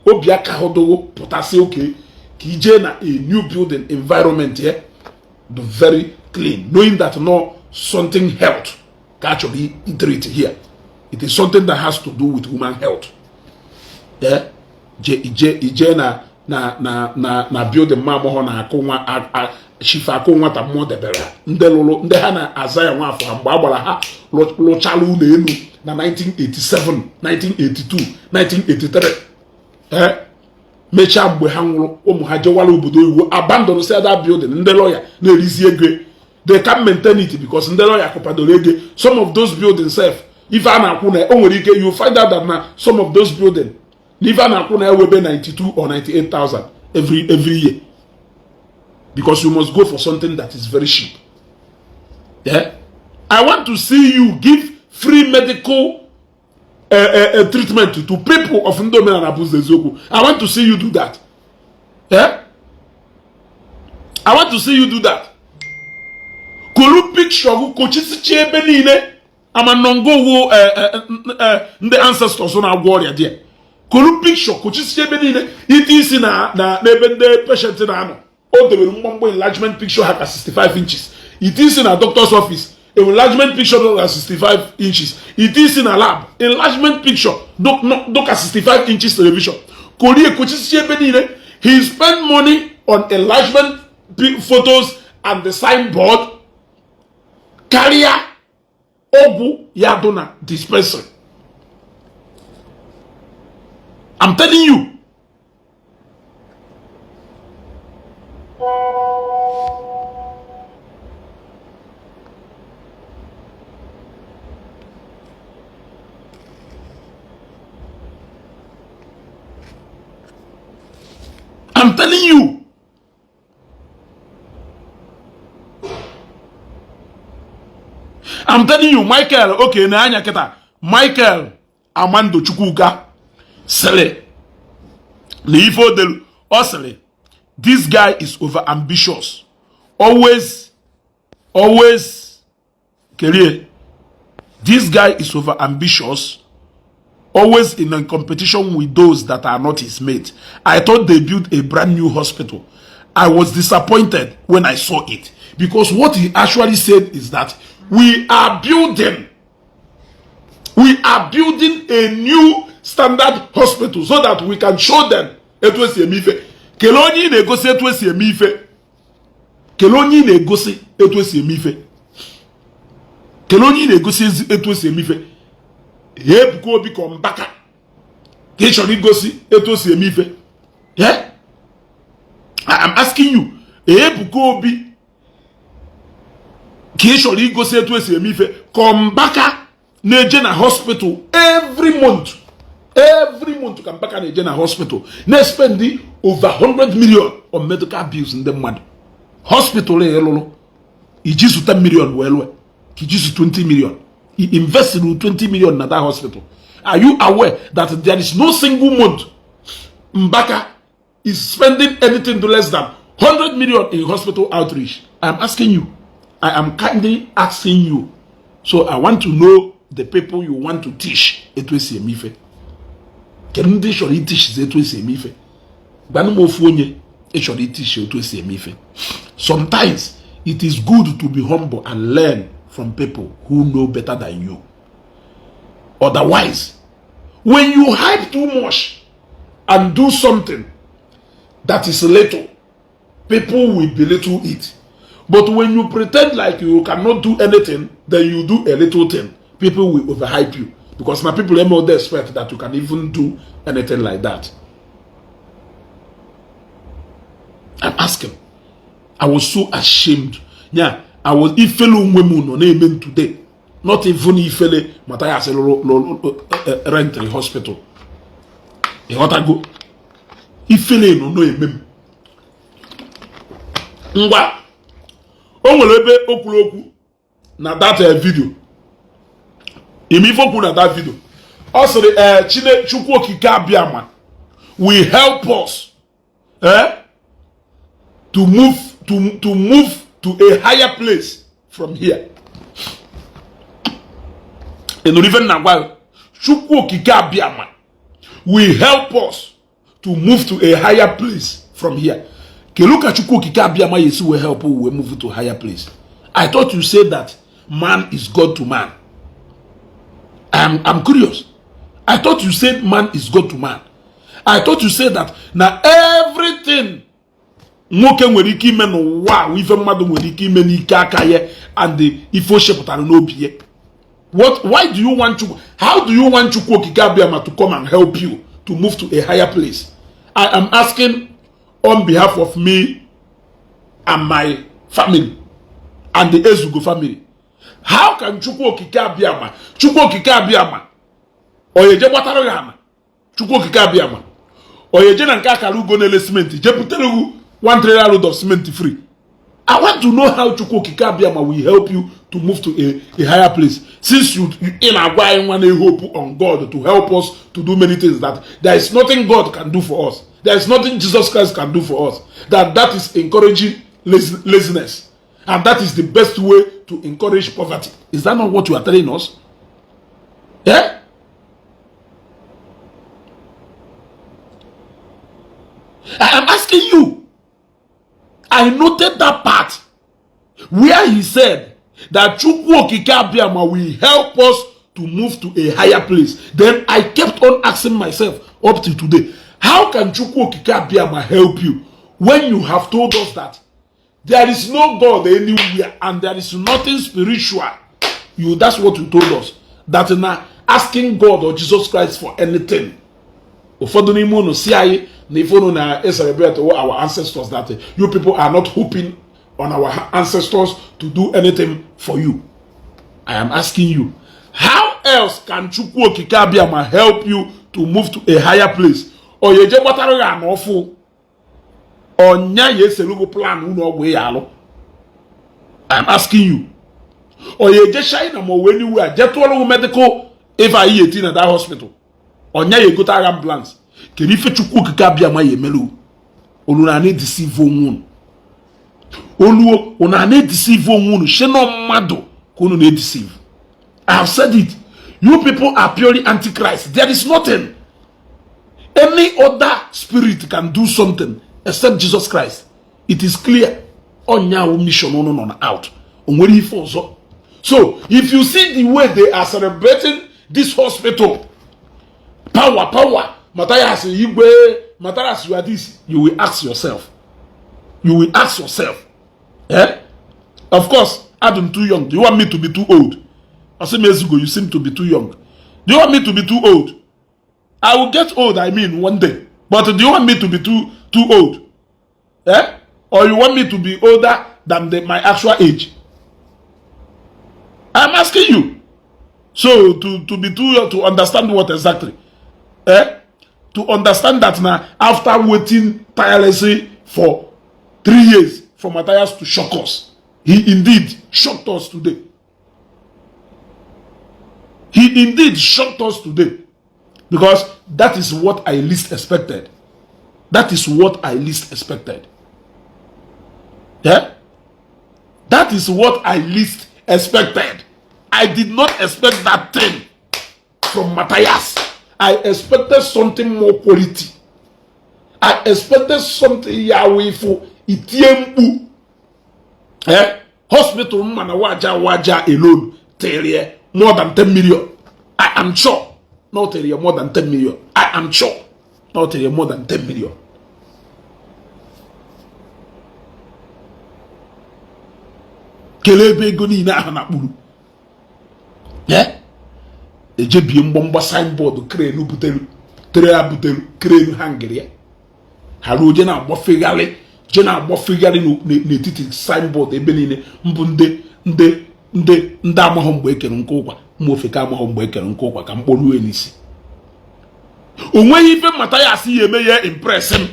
obi aka hụdụghụ pụtasị oke ka ije na a new building environment here, the very clean, knowing that no Something health ka a chọrọ treat here. It is something that has to do with human health. Yeah? Ije ije na building ma amụghọ na akụ nwa chief akụ nwata mmụọ debere ndị lụrụ ndị ha na-aza ya nwafọ ha mgbe a gbara ha lụchala ụlọ elu na 1987, 1982, 1983. Ee, mechaa mgbe ha nwụrụ, ụmụ ha jewara obodo oyibo, abandon say that building. Ndị lawyer na-erizi ego. They can maintain it because ndị lawyer kụpadoro ego. Some of those buildings sef, ife a na-akwụ na o nwere ike, you find out that na some of those building na ife a na-akwụ na ewebe 92 or 98,000 every year, because you must go for something that is very cheap. Yeah? I want to see you give free medical treatment to people of ndị omenala bụ eziokwu. I want to see you do that. Yeah? I want to see you do that. Kolu picture gị kochisichi ebe niile amanongo wo ndị ancestors na-agwọ ọrịa dị. Kolu picture kochisichi ebe niile, ite isi na n'ebe ndị patient na-anọ, o debere mgbamgba enlargement picture ha ka 65 inches. Ite isi na doctor's office, enlargement picture dọka 65 inches. Ite isi na lab, enlargement picture dọka 65 inches television. Korie kochisichi ebe niile. He spend money on enlargement photos and the signboard karịa ọgwụ ya dụ na dispensary. I'm telling you. I'm telling you. I'm telling you, Michael, okay, na anya kịta, Michael Amando Chukwuka sịrị na ife odelu, ọ sịrị, "This guy is over ambitious, always, always career. This guy is over ambitious, always in a competition with those that are not his mate. I thought they built a brand new hospital. I was disappointed when I saw it," because what he actually said is that we are building a new standard hospital so that we can show them etu esi eme ife. Kelee onye ị na-egosi etu esi eme ife? Kelee onye ị na-egosi etu esi eme ife? Kelee onye ị na-egosi etu esi eme ife? Ya Ebuka Obi ka Mbaka ka ị chọrọ igosi etu o si eme ife? Yeah? I am asking you, Ebuka Obi ka ị chọrọ igosi etu esi eme ife, ka Mbaka na-eje na hospital every month, every month, ka Mbaka na-eje na hospital na-spend over 100 million on medical bills ndị mmadụ? Hospital ịlụlụ iji zụta million wee lụọ ka iji zụ 20 million, he invested 20 million na that hospital. Are you aware that there is no single month Mbaka is spending anything less than 100 million in hospital outreach? I am asking you. I am kindly asking you. So I want to know the people you want to teach etu esi eme ife. Kedu ndị chọrọ iteach etu esi eme ife? Gwanụ m ofu onye ị chọrọ iteach etu esi eme ife. Sometimes it is good to be humble and learn from people who know better than you. Otherwise, when you hype too much and do something that is little, people will belittle it. But when you pretend like you cannot do anything, then you do a little thing, people will overhype you, because now people may expect that you can even do anything like that. I'm asking. I was so ashamed. Yeah, I was ifele onwe m nọ na-eme m today. Not even ifele Mathias lụrụ rentry hospital. Ịghọtago? Ifele nọ na-eme m. Ngwa, o nwere ebe o kwuru okwu na that video. Ime ife okwu na that video. Ọ sịrị ee Chine Chukwu Okike Abịama will help us to move to a higher place from here. Ị nụrụ ife nna gwa gị? Chukwu Okike Abịama will help us to move to a higher place from here. Kelu ka Chukwu Okike Abịama ya esi wee help we move to a higher place? I thought you said that man is God to man. I'm curious. I thought you said man is God to man. I thought you said that na everything nwoke nwere ike ime n'ụwa, ife mmadụ nwere ike ime n'ike aka ya and ife o shepụtara n'obi ya. What, why do you want Chukwu, how do you want Chukwu Okike Abịama to come and help you to move to a higher place? I am asking on behalf of me and my family and the Ezugo family. How can Chukwu Okike Abịama, Chukwu Okike Abịama oyeje gbatara ya ama, Chukwu Okike Abịama oyeje na nke akara ugo na-ele simenti je butere gị one trailer load of cement free? I want to know how Chukwu Okike Abịama will help you to move to a higher place, since you ị na-agwa anyị nwa na hope on God to help us to do many things, that there is nothing God can do for us, there is nothing Jesus Christ can do for us, that is encouraging laziness and that is the best way to encourage poverty. Is that not what you are telling us? Yeah? I am asking you. I noted that part where he said that Chukwu Okike Abịama will help us to move to a higher place. Then I kept on asking myself up to today, how can Chukwu Okike Abịama help you when you have told us that there is no God anywhere and there is nothing spiritual? You, that's what you told us. That now asking God or Jesus Christ for anything. Ụfọdụ n'ime unu si anyị na ife unu na-celebrate our ancestors, that you people are not hoping on our ancestors to do anything for you. I am asking you, how else can Chukwu Okike Abịama help you to move to a higher place? Oyeje gbatara ya na ọfụ ọnya ya eselugo plan unu ọgwụ ya alụ. I am asking you, oyeje China ma owe anywhere je tụọrọ medical ife anyị eti na that hospital, ọnya ya egote agha ambulance? Kedu ife Chukwu Okike Abịama ya emelu olu na na-edeceive onwe unu? Oluo unu a na-edeceive onwe unu she nọ mmadụ ka unu na-edeceive. I have said it, you people are purely antichrist. There is nothing any other spirit can do something except Jesus Christ. It is clear ọnya mission unu nọ na out o nwere ife ọzọ. So if you see the way they are celebrating this hospital, power, power, Matthias Igwe, Matthias, you are this, you will ask yourself, you will ask yourself, eh? Of course, I'm too young. Do you want me to be too old? Asị m Ezugo, you seem to be too young. Do you want me to be too old? I will get old, I mean, one day. But do you want me to be too old? Eh? Or you want me to be older than my actual age? I'm asking you. So to be too young to understand what exactly? Eh? To understand that now, after waiting tirelessly for 3 years for Matthias to shock us, he indeed shocked us today. He indeed shocked us today. Because that is what I least expected. That is what I least expected. Yeah? That is what I least expected. I did not expect that thing from Matthias. I expected something more quality. I expected something Yahweh for itie mkpu. Eh? Hospital mana waja waja alone terie more than 10 million. I am sure. Not terie more than 10 million. I am sure. Not terie more than 10 million. Kelebe ego niile ahụ na kpuru. Eh? Ejebie mgbamgba signboard crane buteru, trailer buteru, crane hangiri ya. Ha ruo je na-agbafegharị, je na-agbafegharị n'etiti signboard ebe niile mbụ ndị amaghọ mgbe ekere nke ụkwa, ụmụ ofeke amaghọ mgbe ekere nke ụkwa ka mkpọruo n'isi. O nweghị ife Matthias ya eme ya impress m.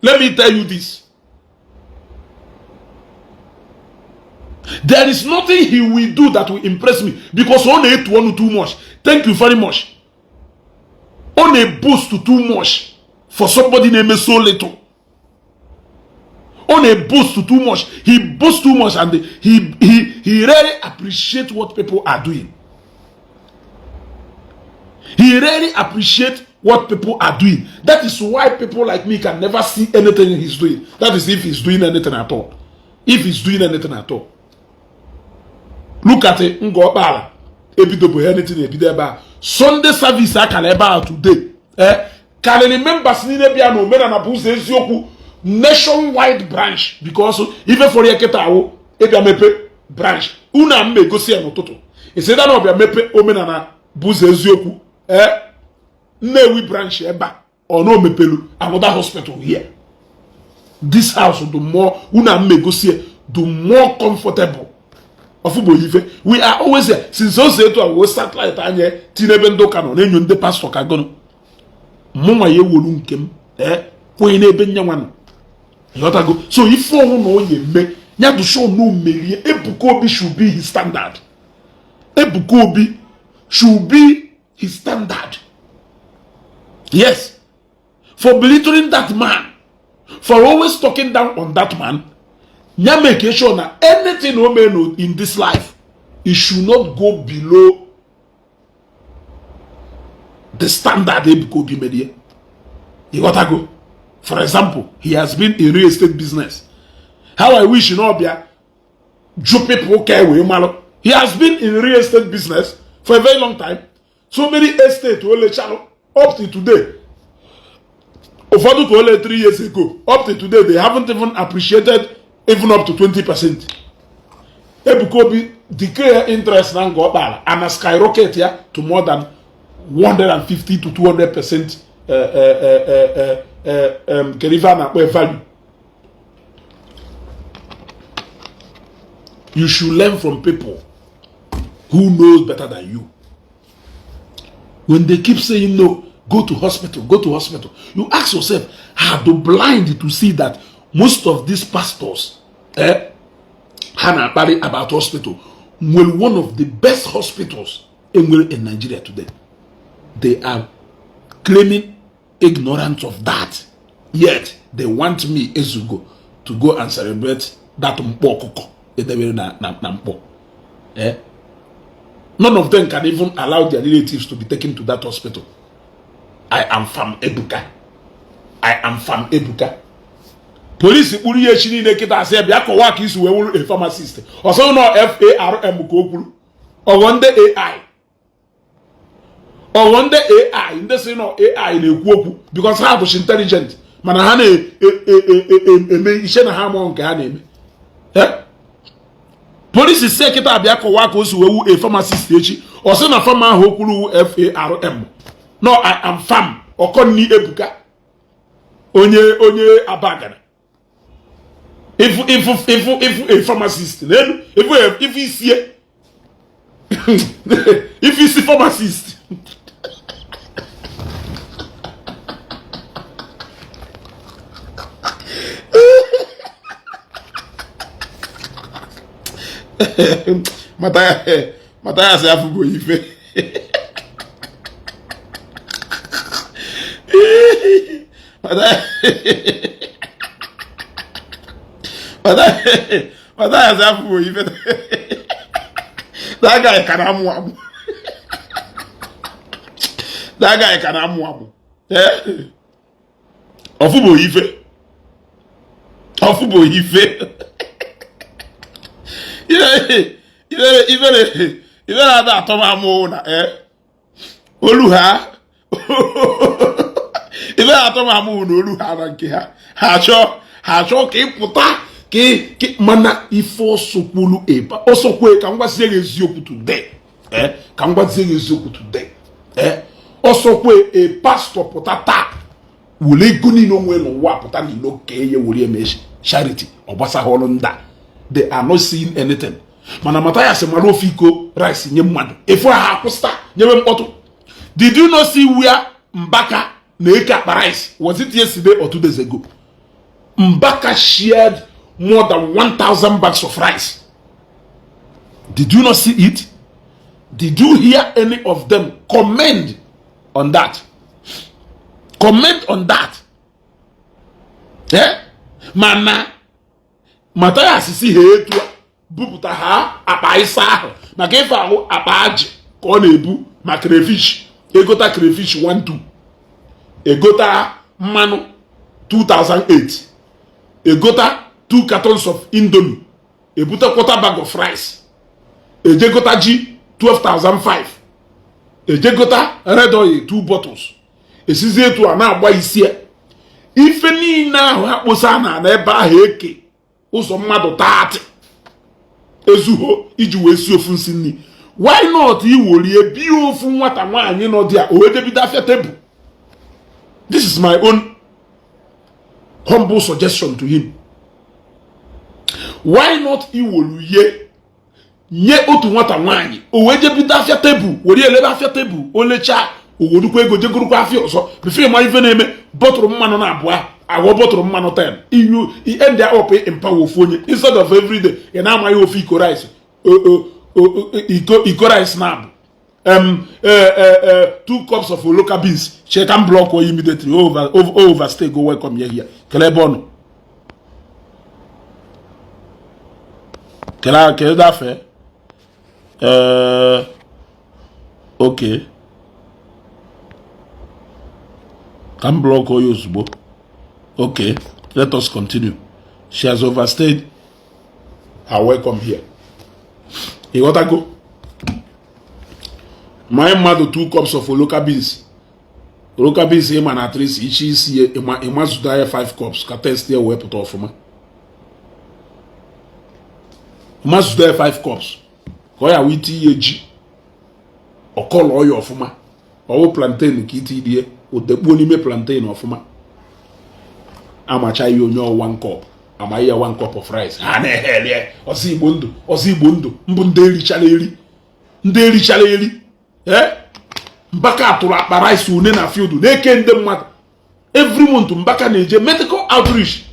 Let me tell you this. There is nothing he will do that will impress me because ọ na-etu ọnụ too much. Thank you very much. Ọ na-boast too much for somebody na-eme so little. Ọ na-boast too much. He boasts too much and he rarely appreciate what people are doing. He rarely appreciate what people are doing. That is why people like me can never see anything he's doing. That is if he's doing anything at all. If he's doing anything at all. Look at Ngor Okpala, ebidobo anything ebido ebe a. Sunday service akara ebe a today, karịrị members niile bịa na Omenala Bụ Ụzọ Eziokwu nationwide branch, because ife fọrọ ya kịta awụ ịbịa mepe branch. Unu a mma egosi ya n'ụtụtụ isida na ọbịa mepe Omenala Bụ Ụzọ Eziokwu Nnewi branch ebe a, ọ na omepelu another hospital here. This house, the more unu a mma egosi ya, the more comfortable ọfụgbo ife. We are always here since ose etu a wee satellite anya tinye ebe ndị ụka nọ na-enyo ndị pastọ ka gụnụ mụnwa ya ewolu nke m kwenye n'ebe nyanwa nọ, ịghọtago? So ife ọnwụ na onye eme ya dị sure na omerie. Ebuka Obi should be his standard. Ebuka Obi should be his standard, yes, for belittling that man, for always talking down on that man. Ya make sure na anything o mee in this life, it should not go below the standard Ebuka Obi merie, ịghọtago? For example, he has been in real estate business. How I wish na ọbịa jụ people ka wee malụ. He has been in real estate business for a very long time. So many estate o lechalụ up to today, ụfọdụ ka o lee 3 years ago, up to today they haven't even appreciated even up to 20%. Ebuka Obi declare interest na Ngor Okpala and na skyrocket ya to more than 150 to 200%. Kedu ife a na-akpọ value? You should learn from people who knows better than you. When they keep saying, "No, go to hospital, go to hospital," you ask yourself, are they blind to see that most of these pastors ha na-akparị about hospital nwere one of the best hospitals enwere in Nigeria today? They are claiming ignorance of that, yet they want me, Ezugo, to go and celebrate that mkpọ ọkụkọ edebere na mkpọ. None of them can even allow their relatives to be taken to that hospital. I am from Ebuka, I am from Ebuka. Polisi kpuru ya echi niile kịta, asị ya bịa kọwaa ka isi wee wụrụ a pharmacist. Ọsọ nọ FARM ka o kwuru. Ọghọ ndị AI, ọghọ ndị AI, ndị si nọ AI na-ekwu okwu because ha bụchi intelligent, mana ha na-eme iche na ha amụọ nke ha na-eme. Polisi si kịta bịa kọwaa ka o si wee wu a pharmacist echi, ọ sị na farm ahụ o kwuru FARM. No, I am farm ọkọnni Ebuka, onye Abagana. Ifu ifu ifu ifu a pharmacist n'elu ifu ifu isie ifu isi pharmacist. Mathias afụgo ife. Mathias afụgo ife. That guy ka na-amụ amụ. That guy ka na-amụ amụ. Ọfụbo ife. Ọfụbo ife. Ifere ifere ada atọ m amụ na olu ha. Ifere atọ m amụ na olu ha na nke ha. Ha achọ ka ị pụta ka mana ife ọsọkwulu eba ọsọkwe. Ka m gwazie gị eziokwu today, ka m gwazie gị eziokwu today, ọsọkwe a pastor pụta taa were ego niile onwe n'ụwa pụta n'ilo ka eye were eme charity, ọ gbasaghị ọrụ ndị a. They are not seeing anything. Mana Mathias mara ofe iko rice nye mmadụ efu ha akwụsịta nyebe mkpọtụ. Did you not see where Mbaka na-eke akpa rice? Was it yesterday or 2 days ago? Mbaka shared more than 1,000 bags of rice. Did you not see it? Did you hear any of them comment on that? Comment on that? Eh? Mana Mathias si ha etu a bupụta ha akpa ịsa ahụ maka ife ahụ akpa ajị ka ọ na-ebu ma crayfish, egota crayfish 12, egota mmanụ 2008, egota 2 cartons of Indomie, ebute quarter bag of rice. Ejegota ji 12,005, ejegota red oil 2 bottles, esizi etu a na-agba isi ife niile ahụ ha kposa na ebe ahụ eke ụzọ mmadụ 30 ezuho iji wee si ofu nsi nri. Why not iworie bie ofu nwata nwaanyị nọ dị a, o wee debido afịa tebụl? This is my own humble suggestion to him. Why not iwoluye nye otu nwata nwaanyị, o wee jebido afịa tebụl, were elebe afịa tebụl, o lechaa, owolukwa ego jegorukwa afịa ọzọ before ịma ife na-eme, bọtụrụ mmanụ na abụọ aghọ bọtụrụ mmanụ 10. You end up empower ofu onye instead of everyday ị na-amaghị ofu iko rice, iko rice na abụ 2 cups of local beans. Check and block or immediately over overstay go welcome here here. Kele ebe ọ nọ, kele kele dafe. Okay, ka m block onye ozugbo. Okay, let us continue. She has overstayed her welcome here. Ịghọtago? Ma mmadụ 2 cups of local beans, local beans, ịma na atrisi ichi isi ịma zụta ya 5 cups ka test ya wee pụta ọfụma. Ịma zụta ya 5 cups ka ọ ya wee iti ihe ji ọkọlọ ya ọfụma, ọwụ plantain ka iti rie otekpuo n'ime plantain ọfụma, amacha ihe onye 1 cup, ama ihe 1 cup of rice ha na-eherie. Ọzọ Igbo ndụ, ọzọ Igbo ndụ mbụ, ndị erichara eri, ndị erichara eri. Ee, Mbaka tụrụ akpa rice one na field na-eke ndị mmadụ every month. Mbaka na-eje medical outreach,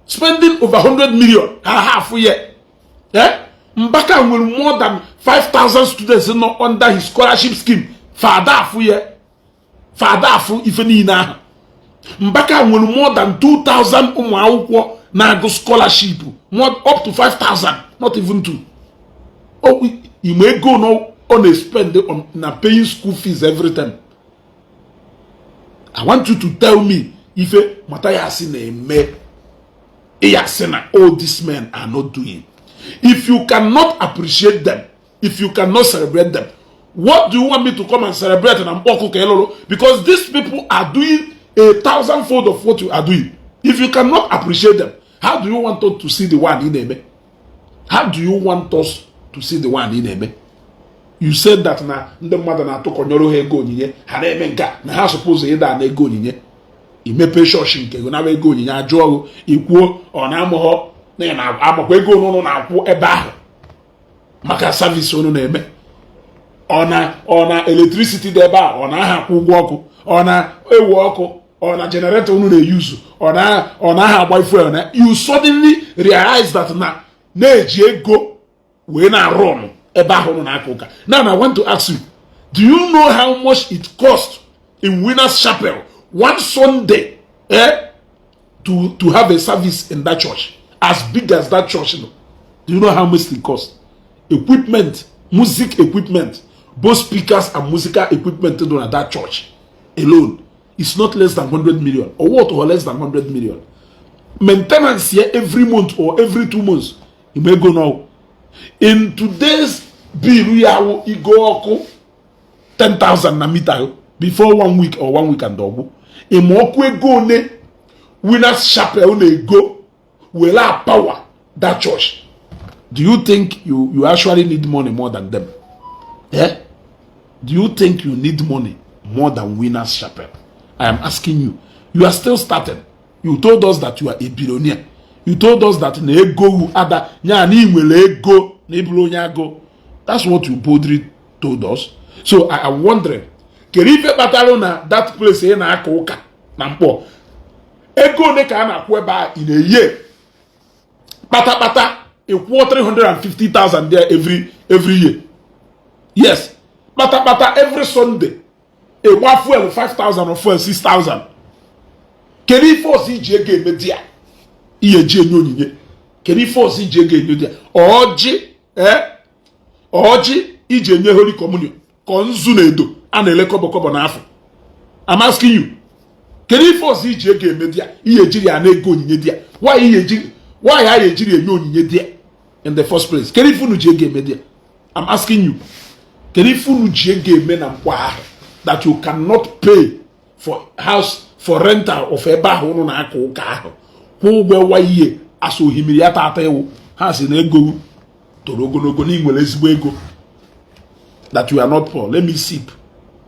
spending over 100 million ha half year. Ee, Mbaka nwere more than 5000 students nọ under his scholarship scheme. Fada afụ ye, fada afụ ife niile ahụ. Mbaka nwere more than 2000 ụmụ akwụkwọ na-agụ scholarship, more up to 5000, not even two. Ime ego no ọ na-spend on na paying school fees every time. I want you to tell me ife Mathias na-eme ịya sị na all these men are not doing. If you cannot appreciate them, if you cannot celebrate them, what do you want me to come and celebrate na mkpọkụ ka ịlụrụ? Because these people are doing a thousandfold of what you are doing. If you cannot appreciate them, how do you want us to see the one ị na-eme? How do you want us to see the one ị na-eme? You said that na ndị mmadụ na-atụkọnyere ha ego onyinye, ha na-eme nke a, na ha suppose ịda na ego onyinye. Imepe chọọchị nke gị nara ego onyinye, ajụọ gị, ikwuo ọ na-amụghọ na ị na-amakwa ego unu na-akwụ ebe ahụ maka service unu na-eme, ọ na electricity dị ebe a, ọ na-aha akwụ ụgwọ ọkụ, ọ na-ewe ọkụ, ọ na generator unu na-eyuzu, ọ na-aha agba fuel, na you suddenly realize that na na-eji ego wee na-arụ ọnụ ebe ahụ unu na-aka ụka. Now I want to ask you, do you know how much it cost in Winners Chapel one Sunday, to have a service in that church as big as that church? No. Do you know how much it cost? Equipment, music equipment, both speakers and musical equipment dị na that church alone is not less than 100 million or what, or less than 100 million. Maintenance here every month or every 2 months, you may go now in today's bill ya wụ igo ọkụ 10,000 na meter before one week or one week and ọgwụ. Ịma ọkụ ego one Winners Chapel na-ego were power that church? Do you think you actually need money more than them? Eh? Do you think you need money more than Winners Chapel? I am asking you. You are still starting. You told us that you are a billionaire. You told us that na ego ada nya na ị nwere ego na ịbụrụ onye agụ. That's what you boldly told us. So I am wondering, kedu ife kpatara na that place ị na-aka ụka na Mkpọ, ego ole ka a na-akwụ ebe a ị na-eyi kpatakpata ịkwụọ 350,000 there every year? Yes, kpatakpata every Sunday ịgba fuel 5000 or fuel 6000. Kedu ife ọzọ iji ego eme di ya ihe ji enye onyinye? Kedu ife ọzọ iji ego enye di ya? Ọjị, ee, ọjị iji enye Holy Communion ka nzu na edo a na-ele kọbọ kọbọ n'afọ. I'm asking you, kedu ife ọzọ iji ego eme di ya ihe ejiri ya na ego onyinye di ya? Why a ejiri enye onyinye di ya in the first place? Kedu ife unu ji ego eme di ya? I'm asking you, kedu ife unu ji ego eme na Nkpor ahụ that you cannot pay for house, for rental of ebe ahụ unu na-aka ụka ahụ, kwụ ụgwọ wa ihe asụ ohimiri ya tata ewu ha si na ego toro ogologo na ị nwere ezigbo ego, that you are not poor? Let me sip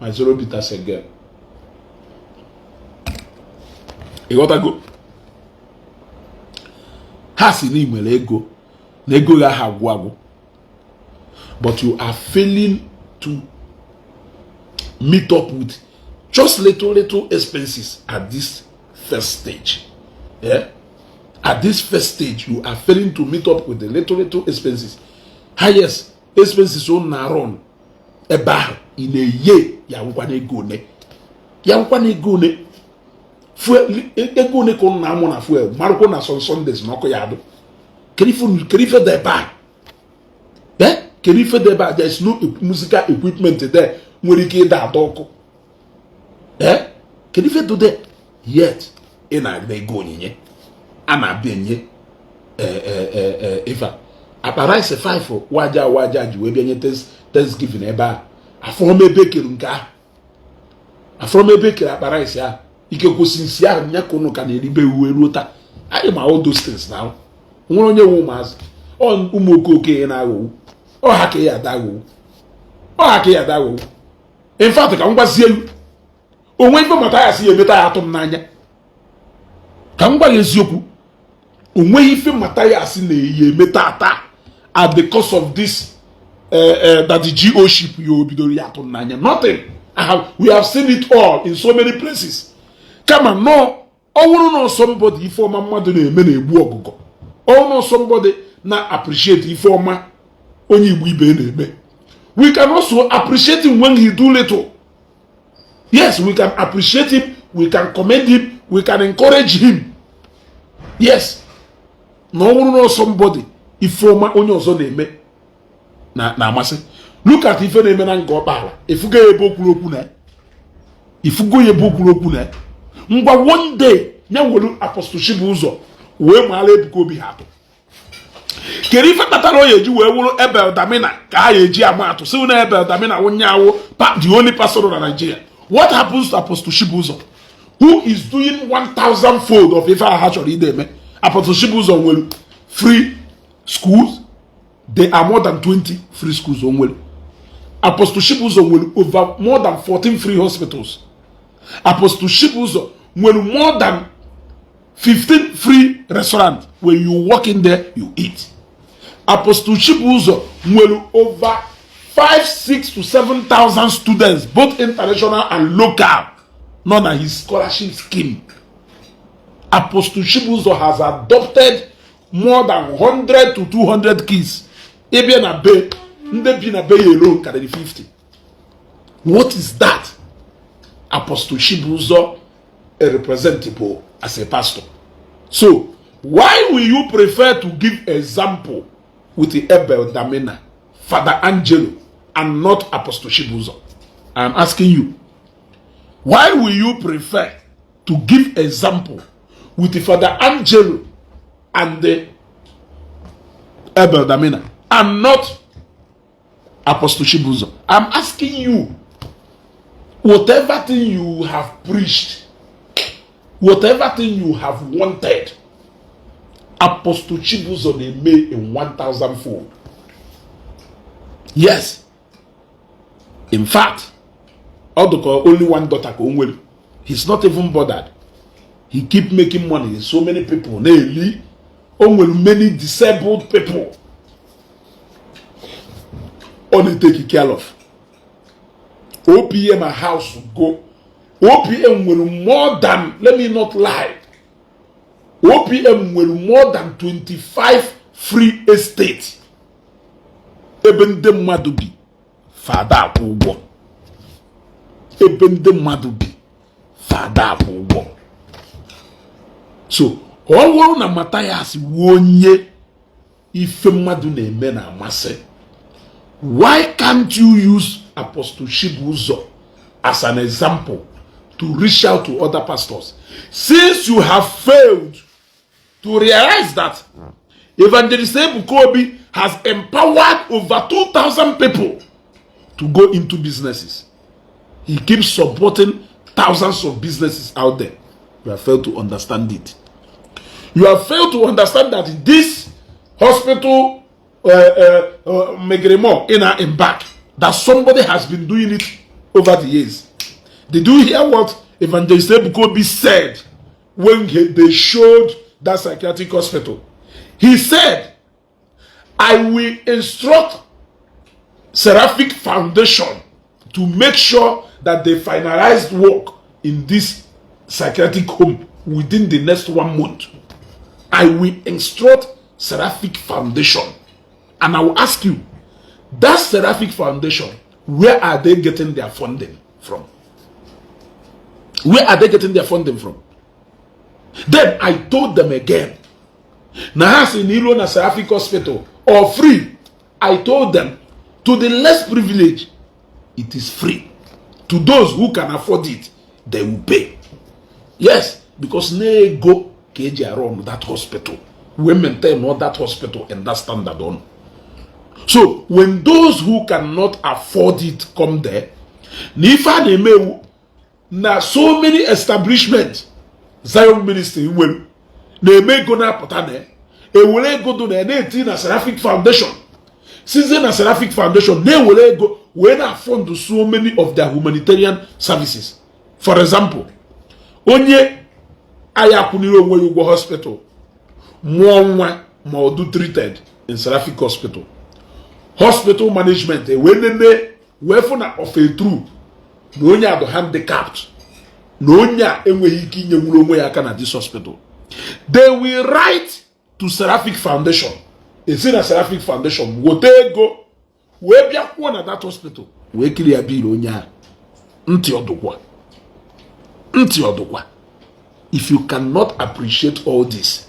my zero bitters again. Ịghọtago? Ha si na ị nwere ego, na ego ya ha agwụ agwụ, but you are failing to meet up with just little little expenses at this first stage. Yeah? At this first stage, you are failing to meet up with the little little expenses, highest expenses on na run ebe ahụ ị na-eye ya nwụkwa na ego one, ya nwụkwa na ego one, fuel ego one ka ụnụ na-amụ na fuel marụkwa na some Sundays na ọkụ ya adụ. Kedu ife dị ebe a? Eh, kedu ife dị ebe a? There is no musical equipment there nwere ike ịda ada ọkụ. Eh, kedu ife dị there? Yet ị na-aga ego onyinye a na-abịa enye ife a akpa rice 5 waja waja ji wee bịa nye Thanksgiving ebe a. Afọrọ m ebe ekere nke ahụ, afọrọ m ebe ekere akpa rice ahụ. Ike kwụsị nsi ahụ nya ka ụnụ ka na-eribe uwe ruo taa. Anyị ma all those things na nwere onye nwe ụmụazị ọ ụmụ okoke ya na-aghọgbu ọ ha ka ya ada aghọgbu, ọ ha ka ya ada aghọgbu. In fact, ka m gwazie elu onwe ife mata ya si ya emeta ya atụ m n'anya. Ka m gwa ya eziokwu, onweghị ife mata ya asị na ya emeta ata at the cost of this that the GO ship ya o bidoro ya atụ m n'anya. Nothing. We have seen it all in so many places. Kama nọ ọ bụrụ na somebody ife ọma mmadụ na-eme na-egbu ọgụgọ, ọ bụrụ na somebody na appreciate ife ọma onye Igbo ibe na-eme, we can also appreciate him when he do little. Yes, we can appreciate him, we can commend him, we can encourage him. Yes, na ọ bụrụ na somebody ife ọma onye ọzọ na-eme na na-amasị. Look at ife na-eme na Nga Ọkpala. Ifugo ya ebe o kwuru okwu na ifugo ya ebe o kwuru okwu na ngwa. One day ya were Apostle Chibụzọ wee maara Ebuka Obi ha atụ. Kedu ife kpatara o ya eji wee wụrụ Ebel Damina ka ha ya eji ama atụ, si na Ebel Damina wụnye awụ the only pastor na Nigeria? What happens to Apostle Chibụzọ, who is doing 1000 fold of ife ha chọrọ ide eme? Apostle Chibụzọ nwere free schools. There are more than 20 free schools o nwere. Apostle Chibụzọ nwere over more than 14 free hospitals. Apostle Chibụzọ nwere more than 15 free restaurants. When you walk in there, you eat. Apostle Chibụzọ nwere over 5, 6 to 7,000 students, both international and local, nọ na his scholarship scheme. Apostle Chibụzọ has adopted more than 100 to 200 kids. Ịbịa na be ndị bi na be ya alone karịrị 50. What is that? Apostle Chibụzọ a representable as a pastor. So why will you prefer to give example with the Abel Damina, Father Angelo, and not Apostle Chibụzọ? I'm asking you, why will you prefer to give example with the Father Angelo and the Abel Damina and not Apostle Chibụzọ? I'm asking you. Whatever thing you have preached, whatever thing you have wanted, Apostle Chibụzọ na-eme in 1000 fold. Yes, in fact, ọ dụka only one daughter ka o nwere. He's not even bothered. He keep making money. So many people na-eli. O nwere many disabled people ọ na-etake care of. OPM house go OPM nwere more than, let me not lie, OPM nwere more than 25 free estate ebe ndị mmadụ bi fada akwụ ụgwọ, ebe ndị mmadụ bi fada akwụ ụgwọ. So ọ bụrụ na Mathias wuo onye ife mmadụ na-eme na-amasị, why can't you use Apostle Chibụzọ as an example to reach out to other pastors, since you have failed to realize that Evangelist Ebuka Obi has empowered over 2,000 people to go into businesses. He keeps supporting thousands of businesses out there. You have failed to understand it. You have failed to understand that this hospital Megremo in our embark, that somebody has been doing it over the years. Did you hear what Evangelist Ebuka Obi said when they showed that psychiatric hospital? He said, "I will instruct Seraphic Foundation to make sure that they finalized work in this psychiatric home within the next one month." I will instruct Seraphic Foundation. And I will ask you, that Seraphic Foundation, where are they getting their funding from? Where are they getting their funding from? Then I told them again. Na ha si na iruo na Seraphic Hospital or free. I told them, to the less privileged, it is free. To those who can afford it, they will pay. Yes, because na ego ka eji arụ on that hospital. We maintain all that hospital and that standard on. So when those who cannot afford it come there, na ife a na-eme ewu na so many establishments Zion Ministry nwere na-eme ego na-apụta na ya, ewere ego dị na ya na-eti na Seraphic Foundation, sizie na Seraphic Foundation na-ewere ego wee na-fund so many of their humanitarian services. For example, onye anyị akwụnire onwe ya ụgwọ hospital, mụọ nwa ma ọ dị treated in Seraphic Hospital, hospital management wee nene wee fụ na of a true na onye a dị handicapped, na onye a enweghị ike inyenwuru onwe ya aka na this hospital, they will write to Seraphic Foundation, esi na Seraphic Foundation weta ego wee bịa kwụọ na that hospital wee kiri ya bill onye a. Ntị ọdụkwa, ntị ọdụkwa. If you cannot appreciate all this,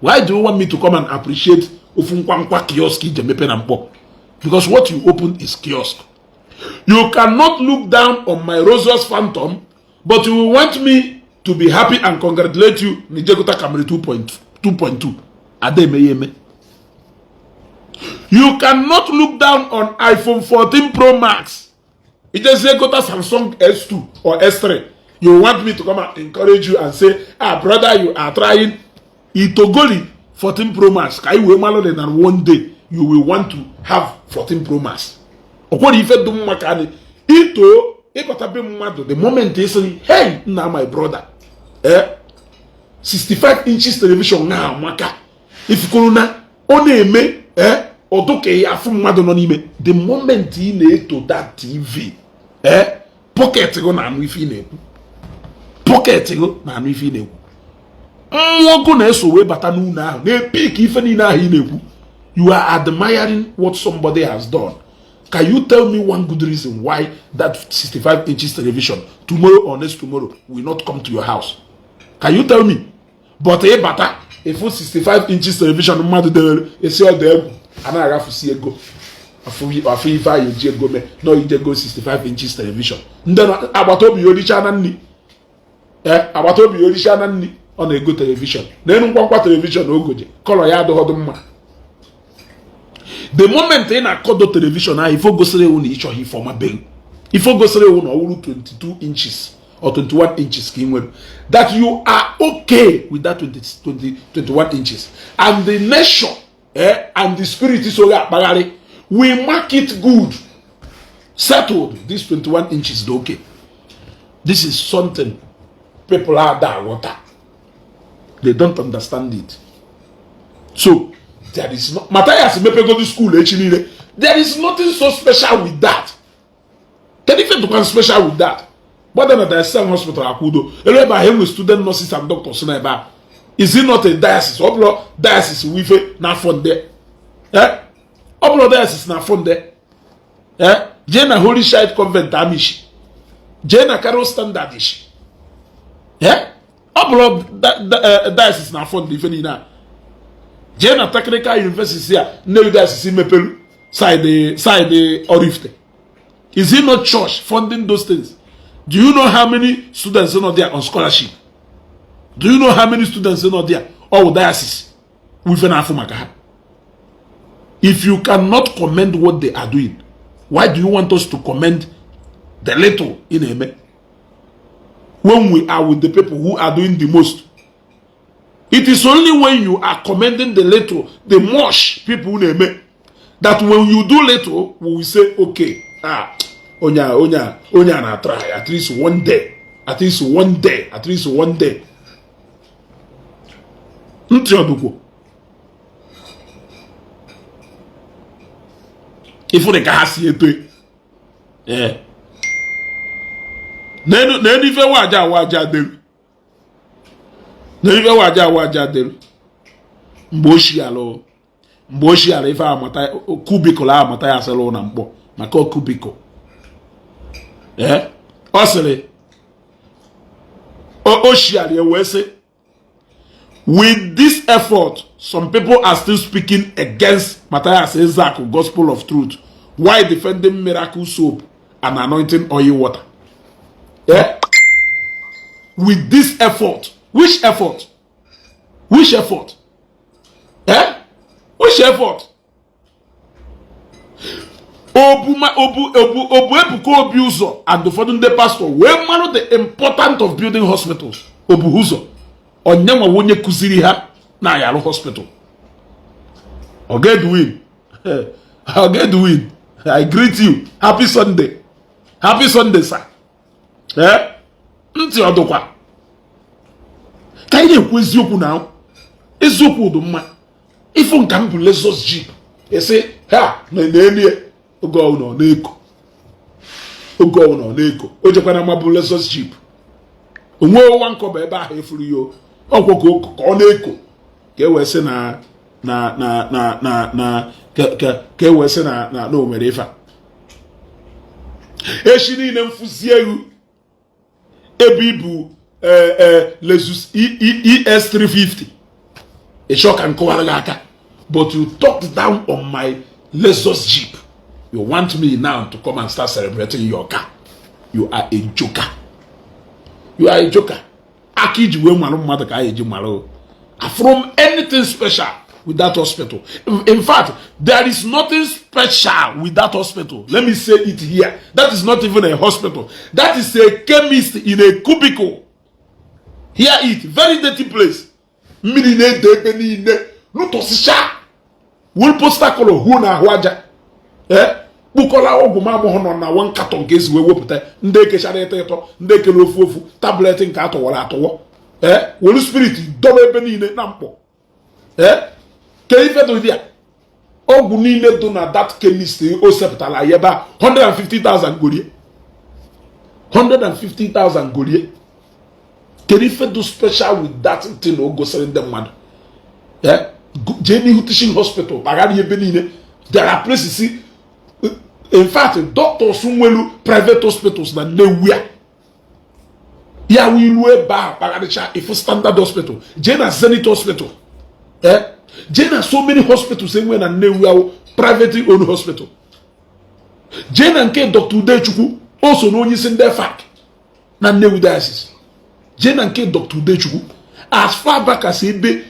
why do you want me to come and appreciate ofu nkwankwa kiosk ije mepe na mkpọ? Because what you open is kiosk. You cannot look down on my Rolls Phantom, but you will want me to be happy and congratulate you na ijegota Camry 2.2.2. Ada eme ya eme. You cannot look down on iPhone 14 Pro Max, ijezie gota Samsung S2 or S3. You want me to come and encourage you and say, "Ah, brother, you are trying." Itogoli 14 Pro Max ka anyị wee malụ na one day you will want to have 14 Pro Max. Ọkwere ife dị mma ka anyị ito ịbata be mmadụ. The moment ị sịrị, "Hey, nna, my brother, 65 inches television na amaka," ifukuru na ọ na-eme ọdụ ka ya afụ mmadụ nọ n'ime. The moment ị na-eto that TV, pocket gị na-anụ ife ị na-ekwu, pocket gị na-anụ ife ị na-ekwu, mmụọ gụ na-eso wee bata n'ụlọ ahụ na-epik ife niile ahụ ị na-ekwu. You are admiring what somebody has done. Can you tell me one good reason why that 65 inches television tomorrow or next tomorrow will not come to your house? Can you tell me? But ịbata ịfụ 65 inches television mmadụ dewere, esi ọdụ egwu a na-aghafusi ego afụ ife anyị eji ego mee nọ ijego 65 inches television. Ndị agbata obi ya oricha na nri, agbata obi ya oricha na nri, ọ na-ego television n'elu nkwankwa television ogoje colour ya adịghọdụ mma. The moment ị na-akọdo television ahụ, ife gosiri ewu na ịchọghị ife ọma be, ife gosiri ewu na ọ wụrụ 22 inches or 21 inches ka ị nwere, that you are okay with that 20, 20, 21 inches, and the nation and the spirit so akpagharị, we mark it good, settled. This 21 inches dị okay. This is something people are that aghọta. They don't understand it. So there is no Matthias mepegodi school echi niile, there is nothing so special with that. Kedu ife dịkwa special with that? Gbada na Diocesan Hospital Akwudo elu ebe ahụ enwe student nurses and doctors na ebe ahụ. Is it not a diocese? Ọ bụrụ diocese wu ife n'afọ nde, ọ bụrụ diocese na afọ nde, jee na Holy Child Convent Amishi, jee na Carol Standard ishi, ọ bụrụ diocese na afọ nde ife niile a. Jee na Technical University a Nnewi Diocese mepelu side side Oraifite. Is it not church funding those things? Do you know how many students nọ there on scholarship? Do you know how many students nọ there? All diocese wife na-afụ maka ha. If you cannot commend what they are doing, why do you want us to commend the little ị na-eme when we are with the people who are doing the most? It is only when you are commending the little, the much people na-eme, that when you do little, we will say, "Okay, ah, onye a, onye a, onye a na-try at least one day, at least one day, at least one day." Ntị ọdụkwo ifụrụ ka ha si eto. Ee, n'elu ife waja waja delu, n'elu ife waja waja delu mgbe o shi ala, mgbe o shi ala ife amata cubicle amata ya asịrị na mkpọ maka cubicle. Ee, ọ sịrị o shiara ya wee sị, "With this effort, some people are still speaking against Matthias Ezeaku gospel of truth while defending miracle soap and anointing oil water." Yeah? With this effort, which effort? Which effort? Eh? Which effort? Obu obu obu obu Ebuka Obi ụzọ and ụfọdụ ndị pastọ wee marụ the important of building hospitals. Obu ụzọ onyenwa onye kụziri ha na ya arụ hospital. Oga Edwin, Oga Edwin, I greet you. Happy Sunday. Happy Sunday, sir. Eh? Ntị ọdụkwa ka anyị na-ekwu eziokwu na eziokwu dị mma. Ịfụ nka m bụ Lexus Jeep, esi ha na na-elu oge ọ nọ na-eko, oge ọ nọ na-eko, o jekwana ma bụ Lexus Jeep onwe ụwa nkọba ebe ahụ efuru ya ọkwọ ka ọ na-eko ka e wee sị na na na na na na ka e wee sị na na na o nwere ife a. Echi niile mfụzi egwu ebe ibu Lexus ES350, ịchọ ka nkọwara gị aka, but you talked down on my Lexus Jeep. You want me now to come and start celebrating your car? You are a joker. You are a joker. Aka iji wee marụ mmadụ ka anyị eji marụ. From anything special with that hospital, in fact, there is nothing special with that hospital. Let me say it here, that is not even a hospital. That is a chemist in a cubicle. Hear it, very dirty place. Mmiri na-ede ebe niile, lụtọsịcha wul poster color huo na ahụ aja. Ee, kpụkọla ọgwụ m amụghụ nọ na one carton nke esi wee wepụta ndị ekechara ịtọ ịtọ, ndị ekele ofu ofu, tablet nke atọwara atọwọ. Ee, welu spirit dọba ebe niile na mkpọ. Ee, ke ife dị ya, ọgwụ niile dị na that chemist o sepụtara ya ebe a, 150,000 gorie, 150,000 gorie. Kedu ife dị special with that thing o gosiri ndị mmadụ? Ee, jee n'ihu teaching hospital, kpagharị ebe niile. There are places, in fact, doctors nwelu private hospitals na Nnewi a ya wụ ilu ebe ahụ kpagharịcha ifu standard hospital. Jee na Zenith Hospital, ee, jee na so many hospitals enwe na Nnewi ahụ, private owned hospital. Jee na nke Dr. Udechukwu, o so na onye isi ndị FAC na Nnewi Diocese. Jee na nke Dr. Udechukwu as far back as ebe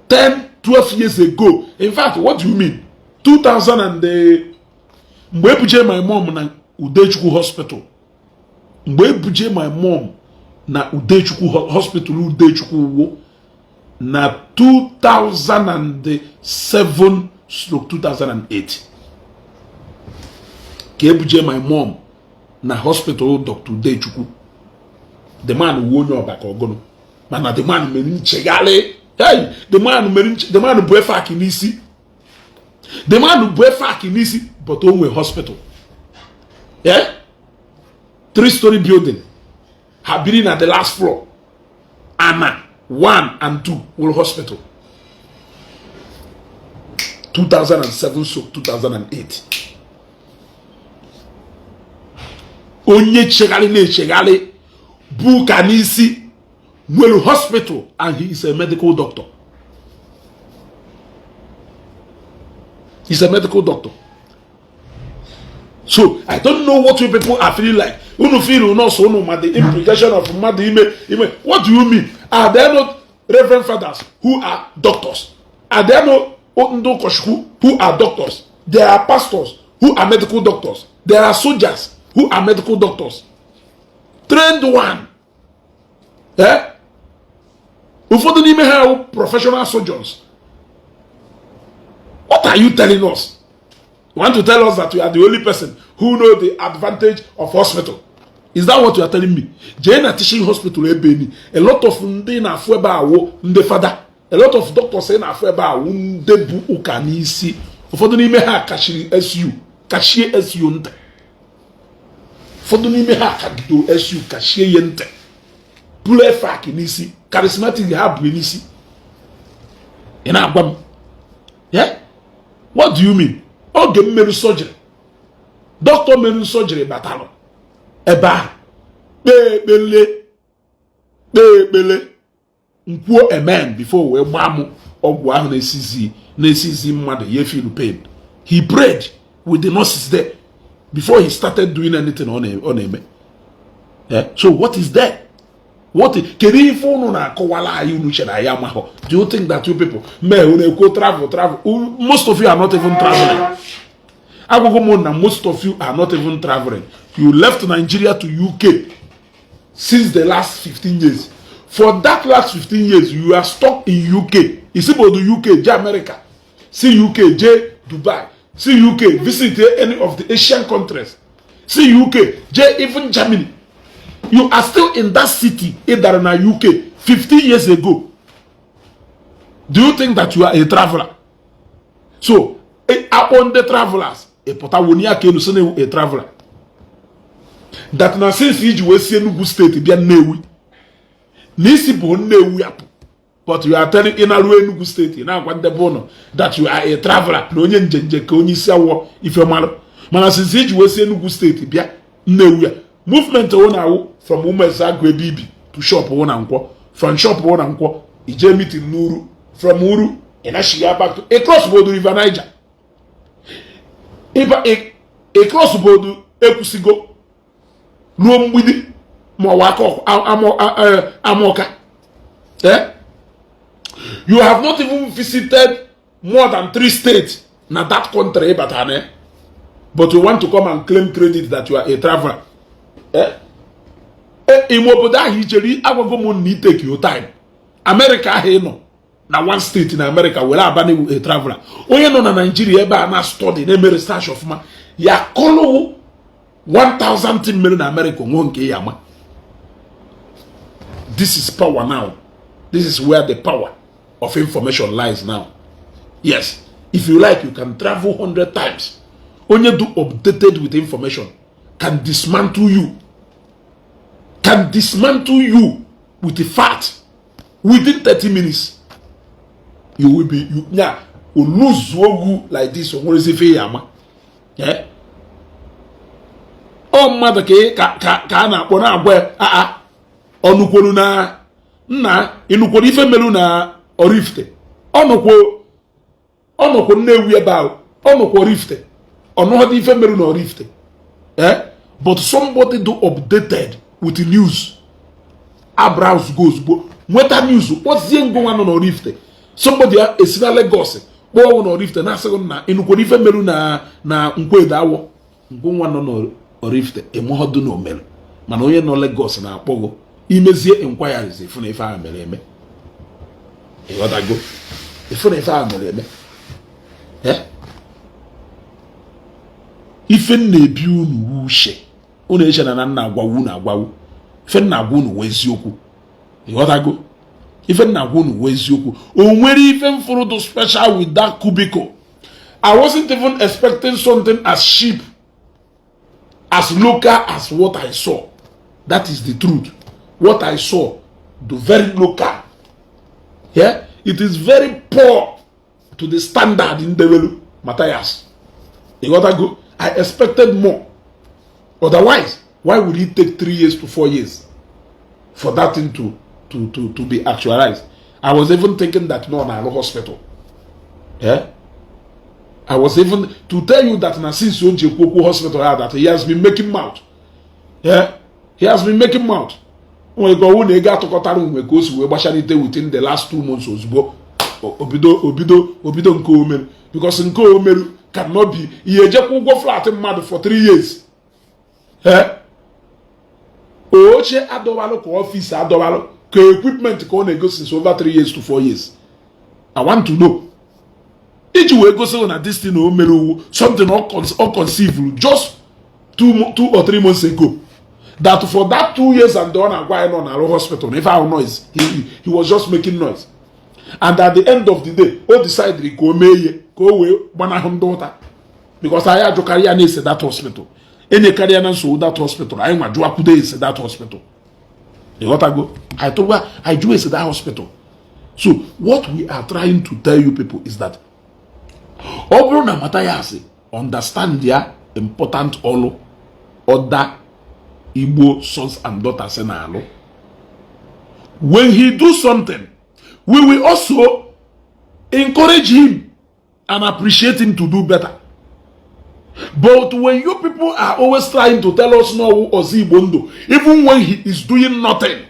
10 12 years ago. In fact, what do you mean, 2000 and mgbe ebuje my mom na Udechukwu Hospital, mgbe ebuje my mom na Udechukwu Hospital, Udechukwu wo na 2007/2008 ka ebuje my mom na hospital Dr. Udechukwu. The man wu onye ọba ka ọgụnụ, mana the man mere nchegharị. Hey, the man mere the man bụ efe akị n'isi, the man bụ efe akị n'isi, but o nwe hospital, yeah? Three story building, ha biri na the last floor, ana 1 and 2 wụrụ hospital. 2007 so 2008, onye chegharị na-echegharị bụ ụka n'isi nwere hospital, and he is a medical doctor. He's a medical doctor. So I don't know what you people are feeling like. Unu feel unu so unu ma the implication of mmadụ ime ime. What do you mean? Are there not reverend fathers who are doctors? Are there no Ndị ụkọchukwu who are doctors. There are pastors who are medical doctors. There are soldiers who are medical doctors, trained one. Eh, ụfọdụ n'ime ha wụ professional surgeons. What are you telling us? You want to tell us that you are the only person who know the advantage of hospital? Is that what you are telling me? Jee na teaching hospital ebe ni, a lot of ndị na-afụ ebe awụ ndị fada, a lot of doctors ị na-afụ ebe awụ ndị bụ ụka n'isi. Ụfọdụ n'ime ha kachiri su kachie su ntị. Ụfọdụ n'ime ha kagido su kachie ya ntị, bụrụ efak n'isi, charismatic ha bụ n'isi. Ị na-agwa m, yeah? What do you mean? Oge mmerụ surgery, dọkịta merụ surgery batalụ ebe ahụ, kpee ekpele, kpee ekpele, nkwuo amen before wee gbaa m ọgwụ ahụ na-esizi mmadụ ya feel pain. He prayed with the nurses there before he started doing anything ọ na-eme. Yeah? So what is there? What, kedu ife unu na-akọwala anyị unu chere anyị amahọ? Do you think that you people mee unu ekwo travel, travel? Most of you are not even traveling. Agwụgwọ m na most of you are not even traveling. You left Nigeria to UK since the last 15 years. For that last 15 years, you are stuck in UK. Isibodo UK je America, si UK je Dubai, si UK visit any of the Asian countries, si UK je even Germany. You are still in that city ịdara na UK 15 years ago. Do you think that you are a traveler? So akpọ ndị travelers, ịpụta woni aka elu si na a traveler that na since iji wee si Enugu Steeti bịa Nnewi na isi bụ Nnewi apụ, but you are telling ị na-arụ Enugu Steeti, na-agwa ndị be ụnọ that you are a traveler, na onye njenje ka onye isi awọ ife marụ. Mana since iji wee si Enugu Steeti bịa Nnewi ya, movement wụ na-awụ from Umueze ebe ibi to shop wụ na Nkwọ, from shop wụ na Nkwọ ije meeting n'Uru, from Uru ị na-shiga back to ị cross bodu River Niger, ịba ị cross bodu Ekwusigo ruo Mgbidi ma ọ bụ aka Amọka. Eh, you have not even visited more than three states na that country ịbata na, but you want to come and claim credit that you are a traveler. Eh, ime obodo ahụ ichere agwago m na i take your time. America ahụ ị nọ na one state na America were aba na a traveler. Onye nọ na Nigeria ebe a na study, na-eme research ọfụma, ya kọlụ 1000 thing mere na America onwe nke ya ama. This is power now. This is where the power of information lies now. Yes, if you like, you can travel 100 times. Onye do updated with information can dismantle you, can dismantle you with the fact. Within 30 minutes you will be you nya oluzuogu like this. Onwerezi ife ya ama. Eh? Ọ mmadụ ka a na-akpọ na-agwa ya, aa ọnụkwuru na nna ịnụkwuru ife meru na Oraifite. Ọnụkwo ọnụkwo Nnewi ebe ahụ, ọnụkwo Oraifite, ọnụghọdị ife meru na Oraifite. Eh, but somebody do updated with the news, abrowse go ozugbo nweta news, kpọzie ngụnwa nọ n'Oraifite. Somebody esi na Lagos kpọọ ọnwụ n'Oraifite na-asịghị na ịnụkwara ife meru na Nkwedo Awọ. Ngụnwa nọ n'Oraifite ịmụghọdụ na omeru, mana onye nọ Lagos na-akpọgo imezie inquiries, ịfụ na ife ahụ mere eme. Ịghọtago? Ịfụ na ife ahụ mere eme. Eh? Ife m na-ebi unu uche, unu eche na nna agwawu unu agwawu. Ife m na-agwa unu wee eziokwu. Ịghọtago? Ife m na-agwa unu wee eziokwu. O nwere ife m fụrụ dị special with that cubicle? I wasn't even expecting something as cheap, as local as what I saw. That is the truth. What I saw, the very local. Yeah, it is very poor to the standard in Ndewelu Matthias. Ịghọtago? I expected more. Otherwise, why would it take 3 years to 4 years for that thing to be actualized? I was even thinking that no, na hospital. Yeah. I was even to tell you that na since o ji ekwu okwu hospital ya, that he has been making mouth. Yeah. He has been making mouth. Nwere ka ọwụ na ego atụkọtara nwe ka o si wee gbacharite within the last 2 months ozugbo. Obido obido obido nke omeru, because nke omeru cannot be ihe ejekwa ụgwọ flat mmadụ for 3 years. Eh, oche adọwalụ ka office adọwalụ ka equipment ka ọ na-egosi since over 3 years to 4 years. I want to know iji wee gosi na this thing o mere uwu something ọ conceived just 2 or 3 months ago, that for that 2 years and ọ na-agwa anyị nọ na-arụ hospital na ife ahụ noise, he was just making noise, and at the end of the day o decided ka o mee ihe ka o wee gbanahụ ndị ụta, because anyị ajụkarị ya na-ese that hospital, enyekarị ya na nsogbu that hospital. Anyị nwa jụakwudo ese that hospital, ịghọtago? Anyị tụwa, anyị jụọ ese that hospital. So what we are trying to tell you people is that ọ bụrụ na Mathias understand ya important ọlụ other Igbo sons and daughters na-alụ, when he do something, we will also encourage him and appreciate him to do better. But when you people are always trying to tell us no Ozi Igbo Ndụ, even when he is doing nothing,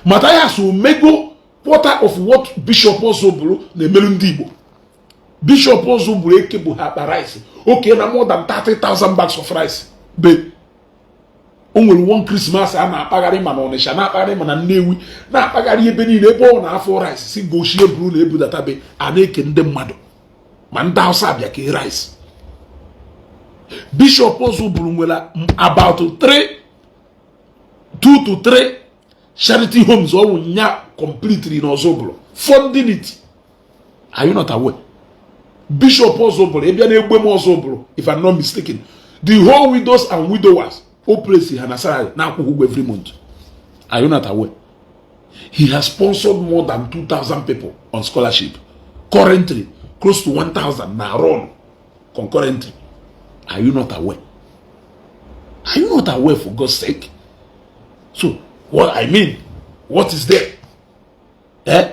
Matthias omego quarter of what Bishop Ozubulu na-emerụ ndị Igbo. Bishop Ozubulu eke bụ ha akpa rice oke na more than 30,000 bags of rice be o nwere one Christmas a na-akpagharị ma na Ọnịsha, na-akpagharị ma na Nnewi, na-akpagharị ebe niile ebe ọ na-afọ rice si gochie buru na ebudata be a na-eke ndị mmadụ ma ndị Hausa abịa kee rice. Bishop Ozubulu nwere about three, two to three charity homes ọ wụ nya completely n'Ozubulu funding it. Are you not aware? Bishop Ozubulu ịbịa na-egbe m Ozubulu, if I'm not mistaken, the whole widows and widowers o place ha na salary na-akwụghị ụgwọ every month. Are you not aware? He has sponsored more than 2,000 people on scholarship. Currently close to 1,000 na run concurrently. Are you not aware? Are you not aware, for God's sake? So what I mean, what is there, eh?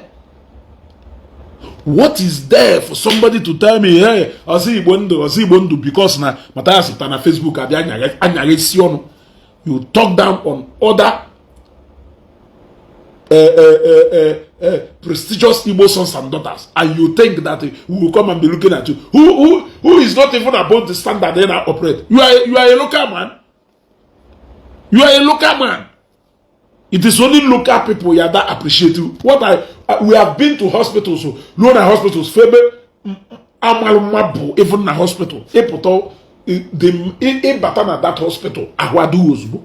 What is there for somebody to tell me, "Hey, Ọzọ Igbo Ndụ, Ọzọ Igbo Ndụ," because na Mathias pụta na Facebook abịa anyaghị isi ọnụ? You talk down on other prestigious Igbo sons and daughters, and you think that we will come and be looking at you who is not even above the standard they now operate. You are a local man. You are a local man. It is only local people ya that appreciate you. What I we have been to hospitals, so ruo na hospitals febe amalụ mma bụ even na hospital ịpụta ịbata na that hospital ahụ adịghị ozugbo.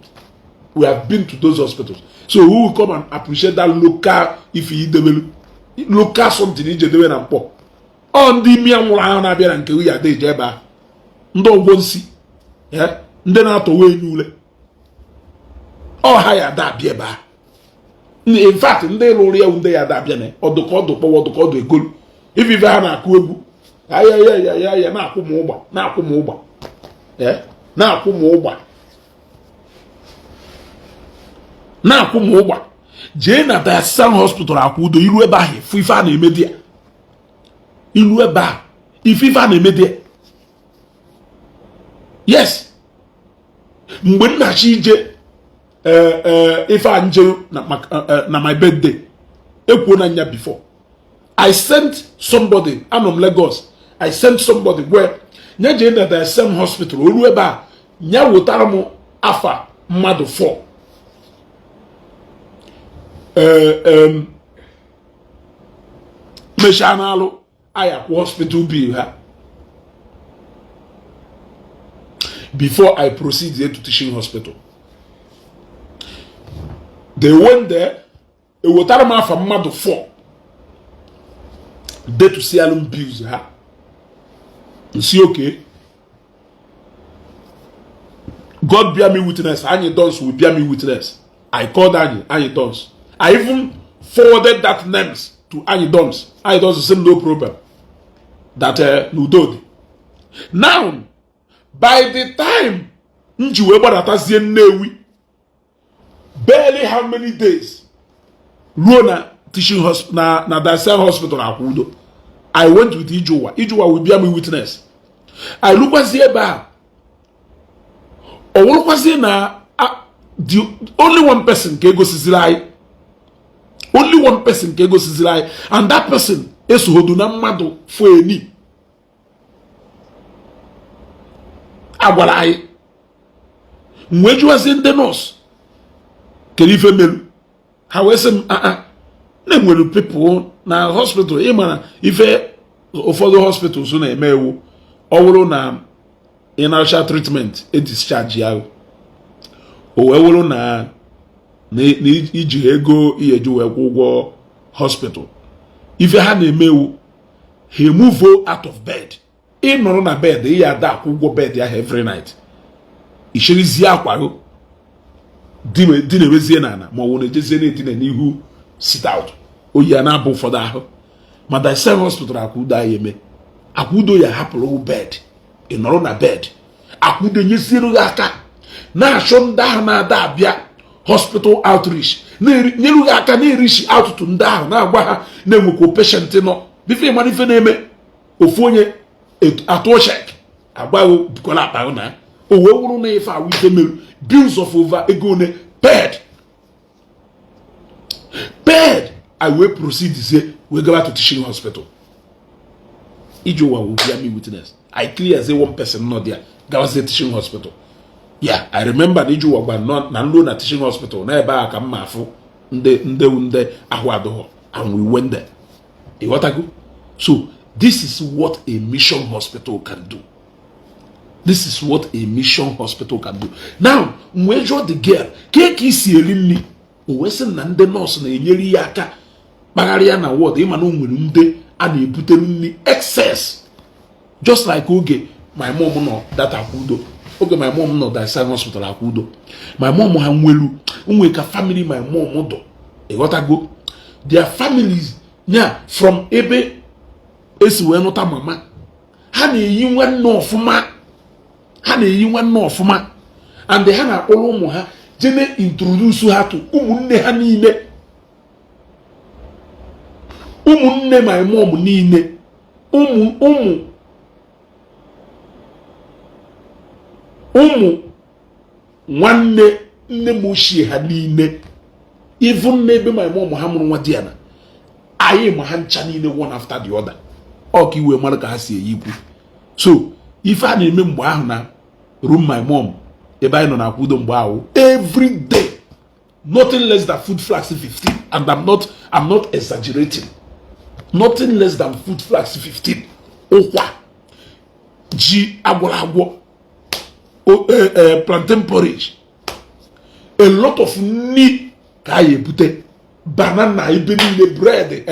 We have been to those hospitals. So who will come and appreciate that local ife idebelu, local something ije debe na mkpọ? Ọ ndị imi nwụrụ ahụ na-abịa na nke ya ada eje ebe ahụ, ndị ọgwọ nsi, ndị na-atọwa enyi ule ọ ha ya ada abịa ebe ahụ. In fact, ndị lụrụ ya ndị ya ada abịa na ọdụ ka ọdụ kpọwa ọdụ ka ọdụ egolu ife ife ha na-akụ egwu ya ya ya ya ya na-akwụ m ụgba, na-akwụ m ụgba, na-akwụ m ụgba, na-akwụ m ụgba. Jee na Diocesan Hospital akwụ udo iru ebe ahụ ifu ife a na-eme di ya, iru ebe a ife ife a na-eme di ya. Yes, mgbe nnachi ije ife a nje na my birthday ekwuo na nya before I sent somebody, anọ m Lagos, I sent somebody where nya jee na Diocesan Hospital oru ebe a nya wetara m afa mmadụ 4 mechaa n'alụ anyị akwụ hospital bill ha before I proceed to teaching hospital. They went there, ewetara m afa mmadụ 4, detusialụ m bills ha nsi oke. God bear me witness, Anyị Dons will bear me witness. I called Anyị, Anyị Dons. I even forwarded that names to Anyị Dons. Anyị Dons say no problem, that n'udo dị. Now, by the time m ji wee gbadatazie Nnewi, barely how many days ruo na teaching hospital na Diocesan Hospital akwụ udo, I went with Ijuwa. Ijuwa will bear me witness. I lukwazie ebe a ọ wụrụkwazie na the only one person ka egosiziri anyị Only one person ka egosiziri anyị, and that person esoghodu na mmadụ fueni agwara anyị. Wee jụwazie ndị nọọsụ kedu ife meru, ha wee sị m aa na-enwere people na hospital. Ị mara ife ụfọdụ hospitals na-eme ewu, ọ bụrụ na ị na-acha treatment, e discharge ya, o wee wụrụ na iji ego ihe eji wee kwụ ụgwọ hospital, ife ha na-eme ewu, ha move out of bed. Ị nọrọ na bed, ị ya ada akwụ ụgwọ bed ahụ every night, ichirizie akwa gị dinawezie n'ala, ma ọ bụ na-ejezie na-edina n'ihu sit out, oyi ya na-abụ ụfọdụ ahụ. Ma Diocesan Hospital Akwudo anyị eme, Akwudo ya hapụrụ bed, ị nọrọ na bed, Akwudo nyeziere gị aka na-achọ ndị ahụ na-ada abịa hospital outreach, nyere gị aka na-erishi atụtụ ndị ahụ, na-agwa ha na-enwekwa patient nọ bife. Mara ife na-eme, ofu onye atụọ cheque, agbaghị bukọla akpa na o wee wụrụ na ife awụ ife meru bills of over ego one paid paid. I wee proceed say wee gaba to teaching hospital. Ije ụwa will bear me witness. I clear say one person nọ there gawazie teaching hospital. Yeah, I remember na ije ụwa gba na nlo na teaching hospital na ebe a ka m ma afụ ndị ndị ndị ahụ adịghọ, and we went there. Ịghọtago? So this is what a mission hospital can do. This is what a mission hospital can do. Now wee jụọ the girl ka isi eri nri, o wee sị na ndị nọọsụ na-enyere ya aka kpagharịa na ward. Ịma na o nwere ndị a na-ebutere nri excess, just like oge my mom nọ that Akwudo, oge my mom nọ Diocesan Hospital Akwudo, my mom ha nwelu onwe ka family my mom dọ. Ịghọtago? Their families nya from ebe esi wee nụta mama ha na-eyi nwanne ọfụma, ha na-eyi nwanne ọfụma, and ha na-akpọrọ ụmụ ha jene introduce ha to ụmụnne ha niile, ụmụnne my mom niile, ụmụ ụmụ ụmụ nwanne nne m ochie ha niile, even n'ebe my mom ha mụrụ nwa di ya na anyị ma ha ncha niile, one after the other. Ọ ka iwe mara ka ha si eyikwu. So ife a na-eme mgbe ahụ na room my mom ebe anyị nọ na Akwudo mgbe ahụ, every day nothing less than food flask 15, and I'm not exaggerating, nothing less than food flask 15, ụkwa ji agwọrọ agwọ, plantain porridge, a lot of nri ka a ebute, banana ebe niile, bread.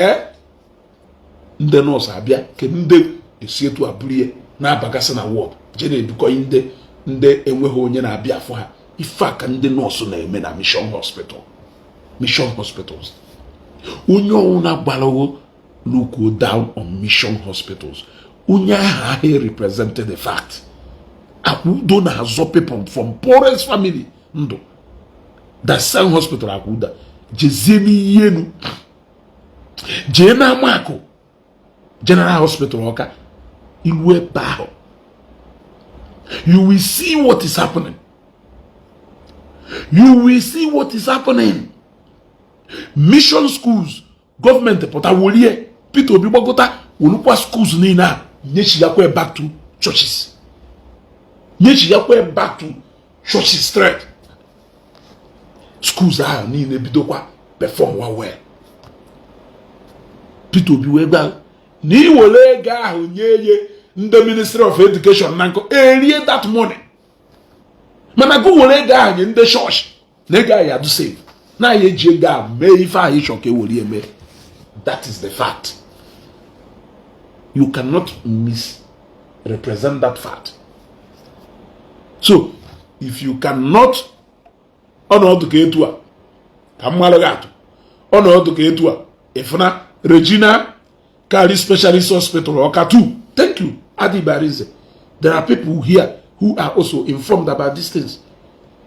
Ndị nọọsụ abịa kedu ndị esi etu abụrie na-abagasị na ward je na-ebukọ ndị enweghị onye na-abịa afọ ha. Ife a ka ndị nọọsụ na-eme na mission hospital, mission hospitals. Onye ọwụna gbarawo look down on mission hospitals, onye ahụ ahụ represented the fact. Akwudo na-azọ people from poorest family ndụ. Diocesan Hospital Akwudo, jezie n'iyi enu, jee na Amakụ General Hospital Ọka, ilu ebe ahụ, you will see what is happening. You will see what is happening. Mission schools, gọọmenti pụta wolie, Peter Obi gbagota, wolukwa schools niile a nyechigakwa back to churches, nyechigakwa back to churches straight. Schools ahụ niile bidokwa perform well. Peter Obi wee gba na iwere ego ahụ nye ye ndị Ministry of Education na nkụ erie that money, mana gụ were ego ahụ nye ndị chọọchị na ego ahụ ya do save na ya eji ego ahụ mee ife ahụ ịchọ ka ewere eme. That is the fact. You cannot misrepresent that fact. So if you cannot, ọnọdụ ka etu a ka mmalụ gị atụ, ọnọdụ ka etu a ịfụna Regina Kari Specialist Hospital Ọka 2. Thank you, Adi Barinze. There are people here who are also informed about these things.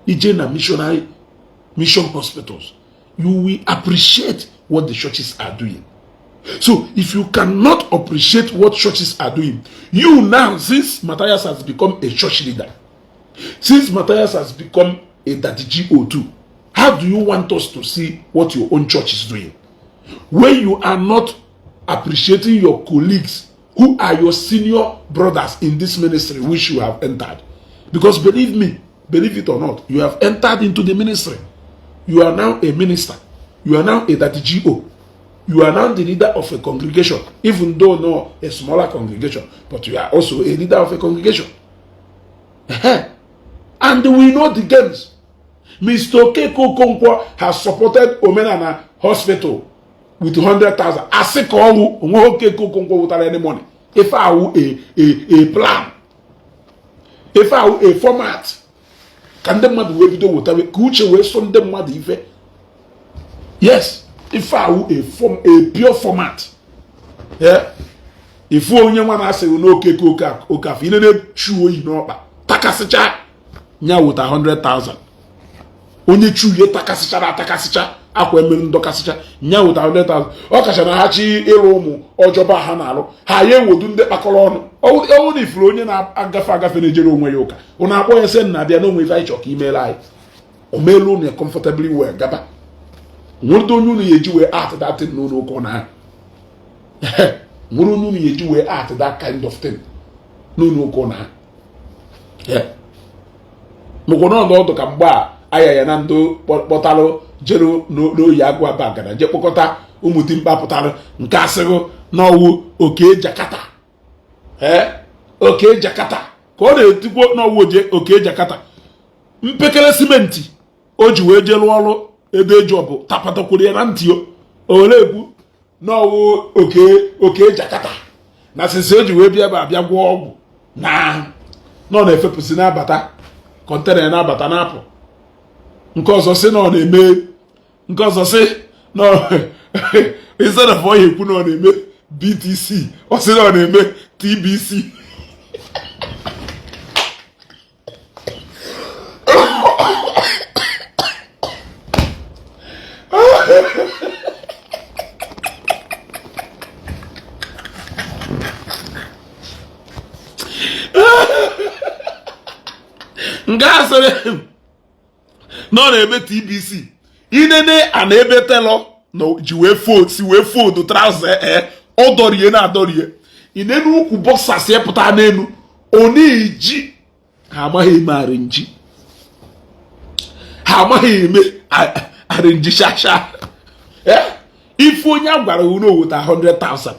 Ije na missionary mission hospitals, you will appreciate what the churches are doing. So if you cannot appreciate what churches are doing, you now, since Matthias has become a church leader, since Matthias has become a Daddy GO2, how do you want us to see what your own church is doing? When you are not appreciating your colleagues who are your senior brothers in this ministry which you have entered. Because believe me, believe it or not, you have entered into the ministry. You are now a minister. You are now a Daddy GO. You are now the leader of a congregation, even though no a smaller congregation, but you are also a leader of a congregation. And we know the games. Mr. Okeke Okonkwo has supported Omenana Hospital with 100,000. Asị ka ọwụ onwe Okeke Okonkwo wụtara any money. Ife awụ a plan. Ife awụ a format. Ka ndị mmadụ wee bido wetawe ka uche wee so ndị mmadụ ife. Yes, ife awụ a form, a pure format. Yeah. Ifu onye nwa na-asịghị n'Okeke Okafọ ine na-echu oyi n'ọkpa takasịcha nya wụta 100,000. Onye chuye takasịchara atakasịcha akwa emere ndọkasịcha nya wụta 100,000. Ọ kacha na ha chi ịrụ ụmụ ọjọba ha na-alụ ha ya ewodu ndị kpakọrọ ọnụ ọnwụ na ifuru onye na-agafe agafe na-ejere onwe ya ụka, ụnụ akpọ ya sị na abịa n'onwe ife anyị chọ ka imeela anyị o meelu ụnụ ya comfortably well gaba. Nwere onye unu ya eji wee act that thing n'ụlọ ụka na nwere onye unu ya eji wee act that kind of thing n'ụlọ ụka na mụkwa n'ọdụ ọdụ ka mgbe a aya ya na ndị kpọtalụ jeru n'oyi agụ abagana jee kpọkọta ụmụ dimkpa pụtara nke asịghị n'ọwụ oke Jakata, oke Jakata ka ọ na-etikwo n'ọwụ oke Jakata. Mpekere simenti o ji wee jee lụọ ọrụ ebe eji ọbụ tapatakwuru ya na ntị o were ekwu n'ọwụ oke Jakata na sisi o ji wee bịa ebe abịa gwọọ ọgwụ na nọ na-efepụsị na-abata container na-abata na-apụ. Nke ọzọ sị na ọ na-eme, nke ọzọ sị na instead of ọ ya ekwu na ọ na-eme BTC, ọ sị na ọ na-eme TBC. Nke a sịrị na ọ na-eme TBC. Inene a na ebe tailor na ji wee fold si wee fold trouser, ee, ọ dọrie na adọrie inene ukwu boxers ya pụta n'elu ọ na-eji. Ha amaghị eme arrange, ha amaghị eme arrange shasha. Ife onye a gwara unu oweta 100,000,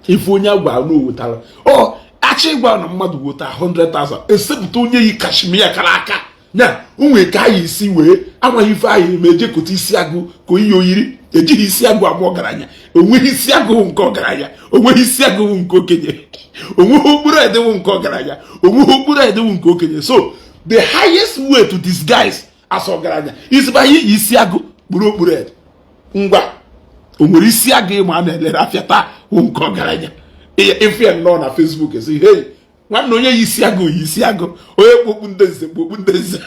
ife onye a gwara unu owetara ọ achọ ịgwa na mmadụ weta 100,000 esepụta onye yi cashmere kara aka nya onwe ka anyị isi wee amaghị ife anyị eme ejekọta isi agụ ka oyi oyiri ejighị isi agụ ama ọgaranya. Onweghị isi agụ nke ọgaranya, onweghị isi agụ nke okenye, onweghị okpuru edewu nke ọgaranya, onweghị okpuru edewu nke okenye. So the highest way to disguise as ọgaranya is by iyi isi agụ kpuru okpuru ede. Ngwa, o nwere isi agụ ịma a na-elere afịa taa hụ nke ọgaranya? Ife ya nnọọ na Facebook esi, hey, nwanne, onye yi isi agụ yi isi agụ, onye kpokpu ndị nze kpokpu ndị nze.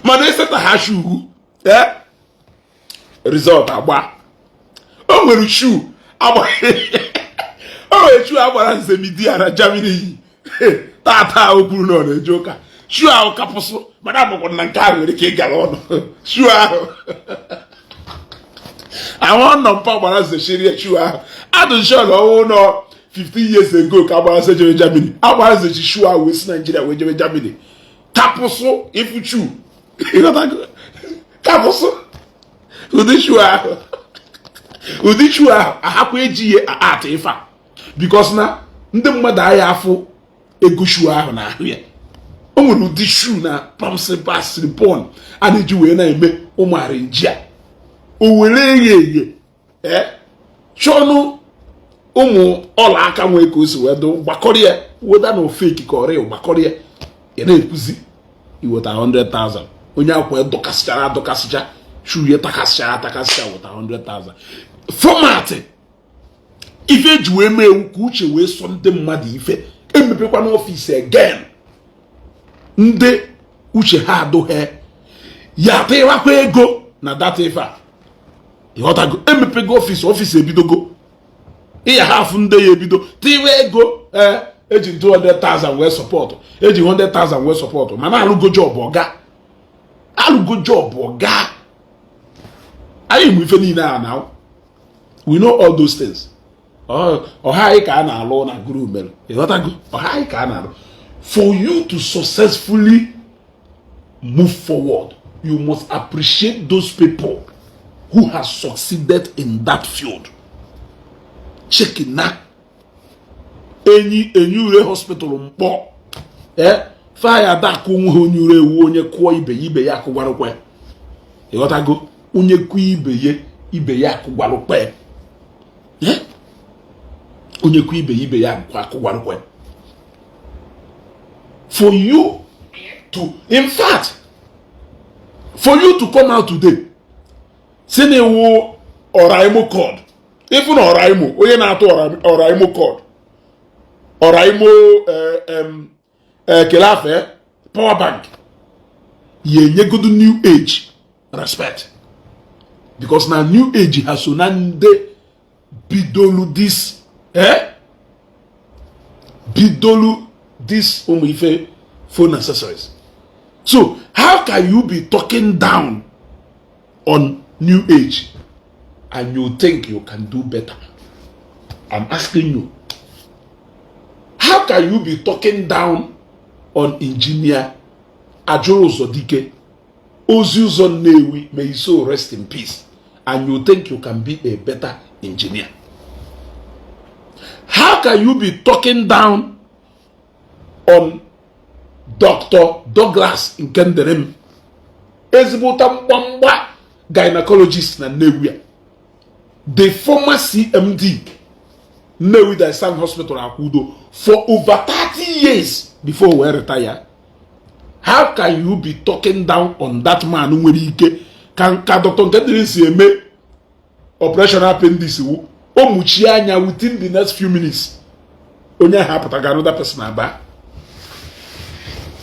Mana eseta ha shoe, ee, result agba. O nwere shoe agba, o nwere shoe agbara nze media na Germany yi tata. O kwuru na ọ na-eje ụka. Shoe ahụ kapụsụ, mana amakwa na nke ahụ nwere ike ịgara ọnụ. Shoe ahụ àwọn nọ mpa gbara nze shirie shoe ahụ adụshọn ọnwụ nọ 15 years ago ka agbara nze jebe Germany. Agbara nze ji shoe ahụ wee si Nigeria wee jebe Germany. Kapụsụ ifu shoe kapụsụ, ụdị shoe ahụ, ụdị shoe ahụ ahapụ eji ihe atụ ife a because na ndị mmadụ agha afụ ego shoe ahụ na ahụ ya. O nwere ụdị shoe na pamsipa slip-on a na-eji wee na-eme ụmụ arrange a o were eghe eghe, ee, chọnụ ụmụ ọla aka nwee ka o si wee dụ gbakọrọ ya weda na fake ka ọrịa gbakọrọ ya. Ị na-ekwuzi iweta 100,000, onye akwa dọkasịchara adọkasịcha, shoe ya takasịchara atakasịcha, weta 100,000. Format ife eji wee mee ewu ka uche wee sọ ndị mmadụ ife. Emepekwa n'office again, ndị uche ha adụghị ya atịwakwa ego na data ife a ịghọtago. Emepego office, office ebidogo ịya ha afụ ndị ya ebido tiwe ego. Ee, eji 200,000 wee support, eji 100,000 wee support, mana alụgo job ọga alụgo. Arụgo job ọga anyị mụ ife niile a. Now we know all those things. Ọha anyị ka a na-alụ na guru mere, ịghọtago? Ọha anyị ka a na-alụ. For you to successfully move forward, you must appreciate those people who have succeeded in that field. Check na enyi enyi ure hospital mkpọ ee faya adakụ onwe ha, onye ure ewu, onye kụọ ibe ya, ibe ya akụgwarụkwa ya. Ịghọtago? Onye kụọ ibe ya, ibe ya akụgwarụkwa ya. Onye kụọ ibe ya, ibe ya akụgwarụkwa ya. For you to, in fact, for you to come out today si na iwu Oraimo cord, ịfụ na Oraimo, onye na-atụ Oraimo cord, Oraimo kele afe power bank ya, enyegodu New Age respect, because na New Age ha so na ndị bidolu this, bidolu this ụmụ ife phone accessories. So how can you be talking down on New Age and you think you can do better? I'm asking you, how can you be talking down on Engineer Ajuru Uzodike, Ozi Ụzọ Nnewi, may his soul rest in peace, and you think you can be a better engineer? How can you be talking down on Dr. Douglas Nkenderem, ezigbota mgbamgba gynecologist na Nnewi a, the former CMD Nnewi Diocesan Hospital Akwudo for over 30 years before we retire? How can you be talking down on that man nwere ike ka Dr. Nkendere si eme operation appendix wu o muchie anya, within the next few minutes onye ahụ apụtaga, another person aba?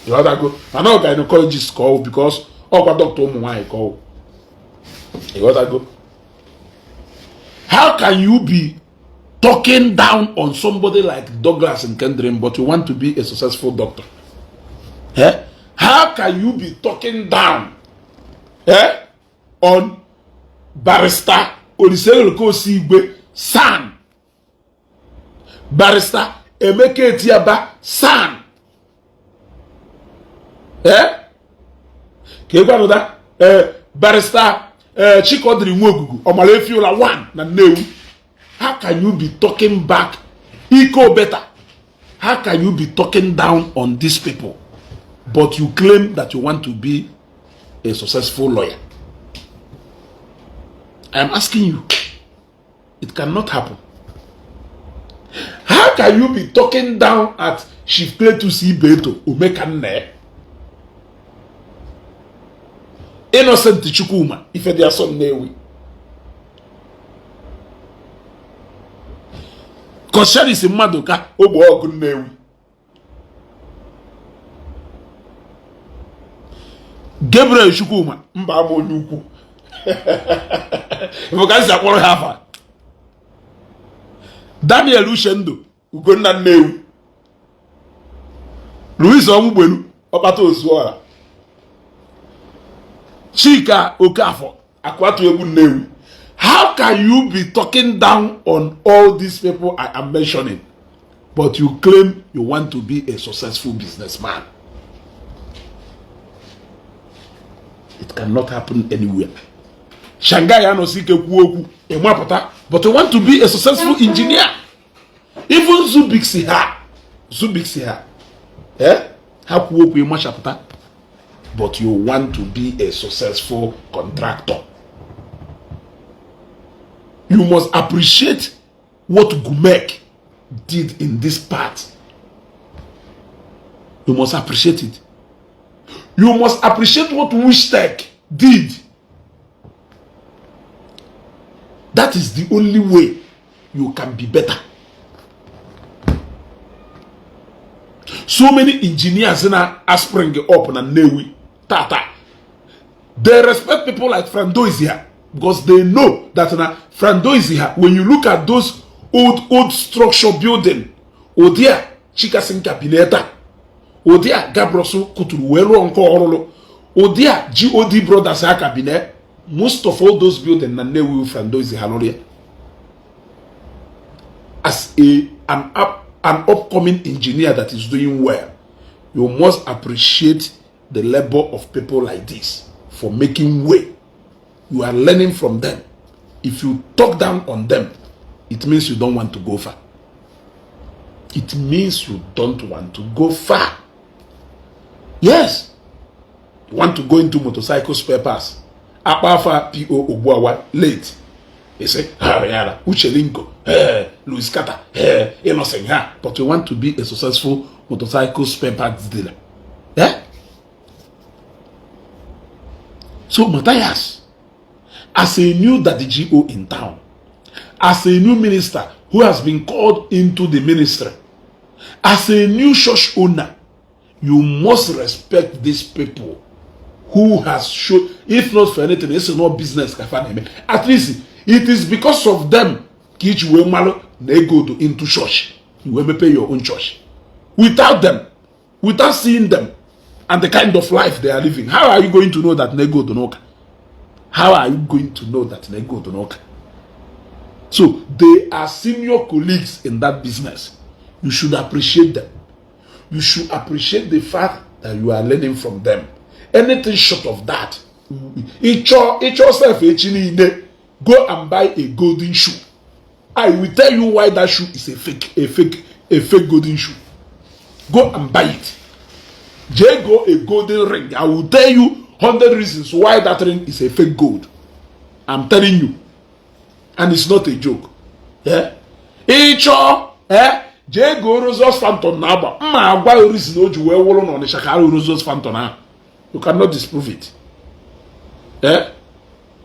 Ịghọtago? Mana ọ gynecologist ka ọ wụ, because ọkwa dọkịta ụmụ nwaanyị ka ọ wụ. Ịghọtago? How can you be talking down on somebody like Douglas Nkendrim, but you want to be a successful doctor? Eh? How can you be talking down, eh, on Barrister Oliselokosi Igwe SAN, Barrister Emeka Etiaba SAN, eh? Ka ị gwanụda, eh, Barrister, eh, Chikodiri Nwogugu Ọmara Efiola 1 na Nnewi? How can you be talking back Iko better? How can you be talking down on these people, but you claim that you want to be a successful lawyer? I am asking you. It cannot happen. How can you be talking down at Chief Cletus Ibeto, Omekanne, Innocent Chukwuma Ifediaso Nnewi, Kosheris Maduka Ogbe Ọgụ Nnewi, Gabriel Chukwuma mba ama onye ukwu ka si akpọrọ ha afa, Daniel Uchendu Ugonna Nnewi, Louis Onwugbelu Ọkpata Ozuọra, Chika Okafọ Akwatu Egwu Nnewi? How can you be talking down on all these people I am mentioning, but you claim you want to be a successful businessman? It cannot happen anywhere. Shanghai anọsi ike kwuo okwu ịmapụta, but you want to be a successful engineer. Even Zubik ha, Zubik ha, eh, ha kwuo okwu ịmachapụta, but you want to be a successful contractor. You must appreciate what Gumek did in this part. You must appreciate it. You must appreciate what Wishtech did. That is the only way you can be better. So many engineers na spring up na Nnewi tata, they respect people like Frandoizia because they know that na Frandoizia, when you look at those old old structure building, ụdị a Chikasinka bi n'eta, ụdị a Gabros kụturu wee rụọ nke ọrụrụ. Ụdị a God Brothers aka bi na most of all those building na Nnewi, Frandozi ha lụrụ ya. As an upcoming engineer that is doing well, you must appreciate the labor of people like this for making way. You are learning from them. If you talk down on them, it means you don't want to go far. It means you don't want to go far. Yes, you want to go into motorcycle spare parts. Akpafa Po Ogbuawa late. They say, ah, yara, Uche Linko, eh, Louis Carter, eh, Innocent, ha. But you want to be a successful motorcycle spare parts dealer. Yeah? So, Matthias, as a new Daddy GO in town, as a new minister who has been called into the ministry, as a new church owner, you must respect these people who has shown, if not for anything, it's not business. At least it is because of them ka iji wee malụ na ego do into church. You wee mepe your own church. Without them, without seeing them and the kind of life they are living, how are you going to know that na ego do n'ụka? How are you going to know that na ego do n'ụka? So they are senior colleagues in that business. You should appreciate them. You should appreciate the fact that you are learning from them. Anything short of that, ịchọ self echi niile, go and buy a golden shoe. I will tell you why that shoe is a fake golden shoe. Go and buy it. Jee go a golden ring. I will tell you 100 reasons why that ring is a fake gold. I'm telling you, and it's not a joke. Yeah? Ịchọ, eh, jee goo Rolls Phantom na-agba mma agwa reason o ji wee wụrụ na Ọnịsha ka arụ Rolls Phantom ahụ. You cannot disprove it. Eh?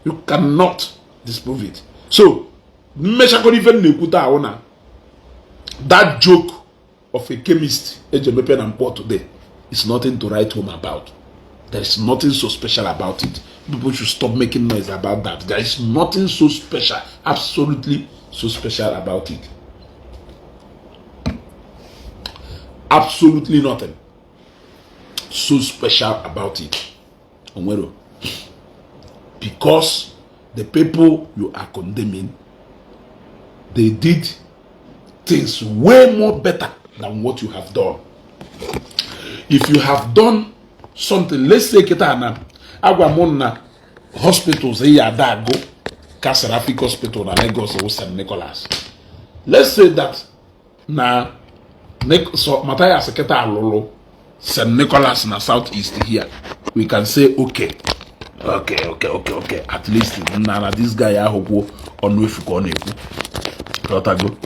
You cannot disprove it. So mmechakọrọ ife m na-ekwu taa ahụ na that joke of a chemist eji emepe na Mkpọ today is nothing to write home about. There is nothing so special about it. People should stop making noise about that. There is nothing so special, absolutely so special about it. Absolutely nothing so special about it. Onwero. Because the people you are condemning, they did things way more better than what you have done. If you have done something, let's say kita na agwa m na hospitals ya ada agụ ka Seraphic Hospital na Lagos or St. Nicholas. Let's say that na so Matthias kịta alụlụ St. Nicholas na South East here. We can say, okay, at least na this guy ahụ kwuo ọnụ efu ka ọ na-ekwu. Ghọtago?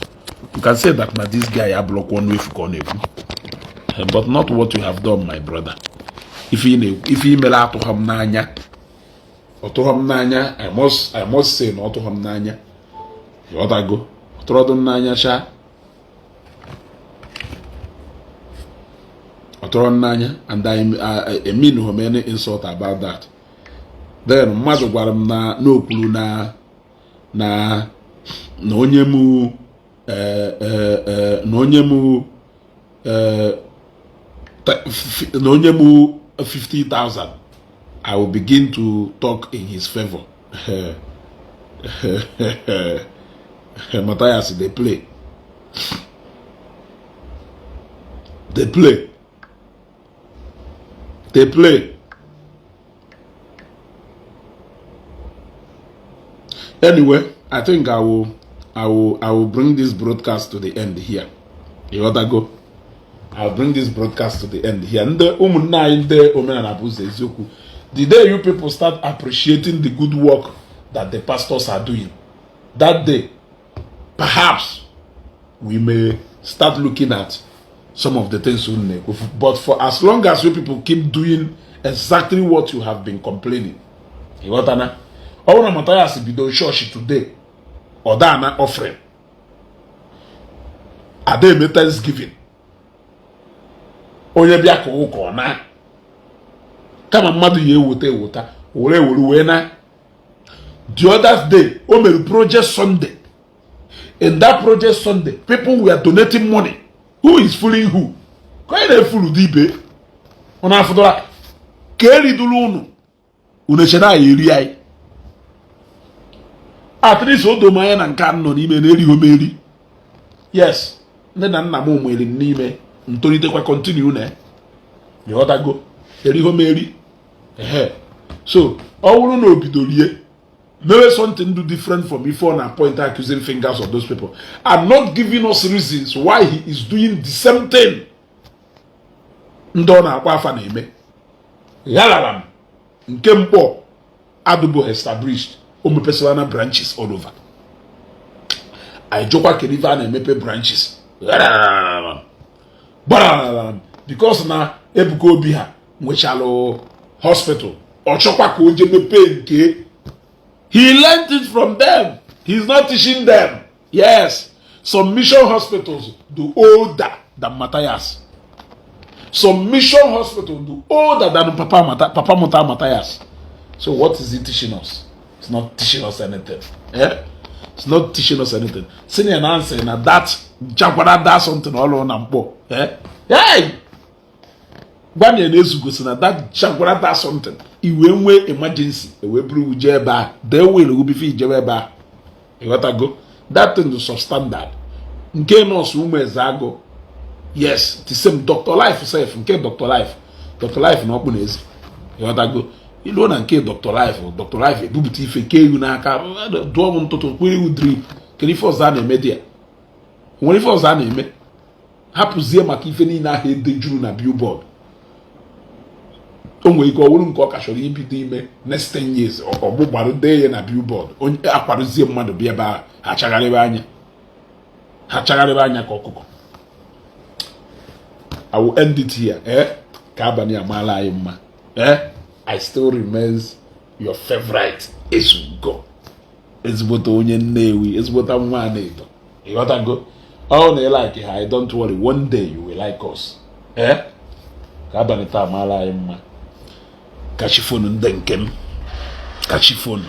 You can say that na this guy abụrụkwa ọnụ efu ka ọ na-ekwu, but not what you have done, my brother. Ife ị mere atụghọ m n'anya, ọtụghọ m n'anya. I must say na ọtụghọ m n'anya. Ghọtago? Ọtụrọdụ m n'anya sha, ọtụrọ m n'anya, and I mean no any insult about that. Then mmadụ gwara m na n'okwuru na onye mụ na onye mụ na onye mụ 50,000, I will begin to talk in his favor. Matthias, they play. They play. They play. Anyway, I think I will bring this broadcast to the end here. You gotta go. I'll bring this broadcast to the end here. Ndị ụmụnne anyị ndị omenala bụ ụzọ eziokwu. The day you people start appreciating the good work that the pastors are doing, that day, perhaps we may start looking at some of the things we na-ekwu. But for as long as you people keep doing exactly what you have been complaining, ịghọtana? Ọ bụrụ na Matthias bido chọọchị today, ọ daa na offering, ada eme thanksgiving, onye bịa ka ụka ọ na kama mmadụ ya eweta eweta were ewere wee na. The other day o mere Project Sunday. In that Project Sunday, people were donating money. Who is fooling who? Ka onye na-efulu dị ibe ọ na-afụdọra. Ka eriduru unu, unu eche na anyị eri anyị. At least o doo m anya na nke a nọ n'ime na erighị m eri. Yes, nne na nna m nwere m n'ime ntolitekwa, continue na ịghọtago, erighị m eri. Ehe, so ọ bụrụ na o bido rie mewe something do different from ife ọ na point accusing fingers of those people and not giving us reasons why he is doing the same thing ndị ọ na-akpọ afa na-eme. Gharara m nke mkpọ adụbụ established, o mepesịla na branches all over. Anyị jụkwa kedu ife a na-emepe branches gbarara, because na Ebuka Obi ha nwechalụ hospital, ọ chọkwa ka o jee mepee nke. He learned it from them. He's not teaching them. Yes, some mission hospitals do older than Matthias. Some mission hospitals do older than Papa Mata, Papa Muta Matthias. So what is he teaching us? It's not teaching us anything, eh? It's not teaching us anything. Senior na answer na that jakwara that something all na mkpọ, eh? Hey, gwa na ezugosi na that jakwara that something iwe nwee emergency ewee buru jee ebe a dee were before ijebe ebe a. Ịghọtago? That thing is substandard. Nke nọọsụ ụmụ eze agụ, yes, the same Dr. Life sef, nke Dr. Life, Dr. Life na ọkpụ na eze. Ịghọtago? Iluo na nke Dr. Life, Dr. Life ebupụta ife kee ewu n'aka, dụọ m ntụtụ, kwere iwu drip. Kedu ife ọzọ a na-eme dị ya? Nwere ife ọzọ a na-eme? Hapụzie maka ife niile ahụ edejuru na billboard. O nwere ike ọ bụrụ nke ọ ka chọrọ ibido ime next 10 years, ọgbụgbarụ dee ya na billboard, onye akwadozie mmadụ bịa ebe ahụ, ha chagharịba anya, ha chagharịba anya ka ọkụkọ. I will end it here, eh? Ka abalị amaala anyị mma, eh? I still remains your favorite Ezugo, ezigbote onye Nnewi, ezigbote nwa na-edo. Ịghọtago? Ọ na like ha, don't worry, one day you will like us, eh? Ka abalị taa amaala anyị mma. Kachifonu ndị nke m, kachifonu.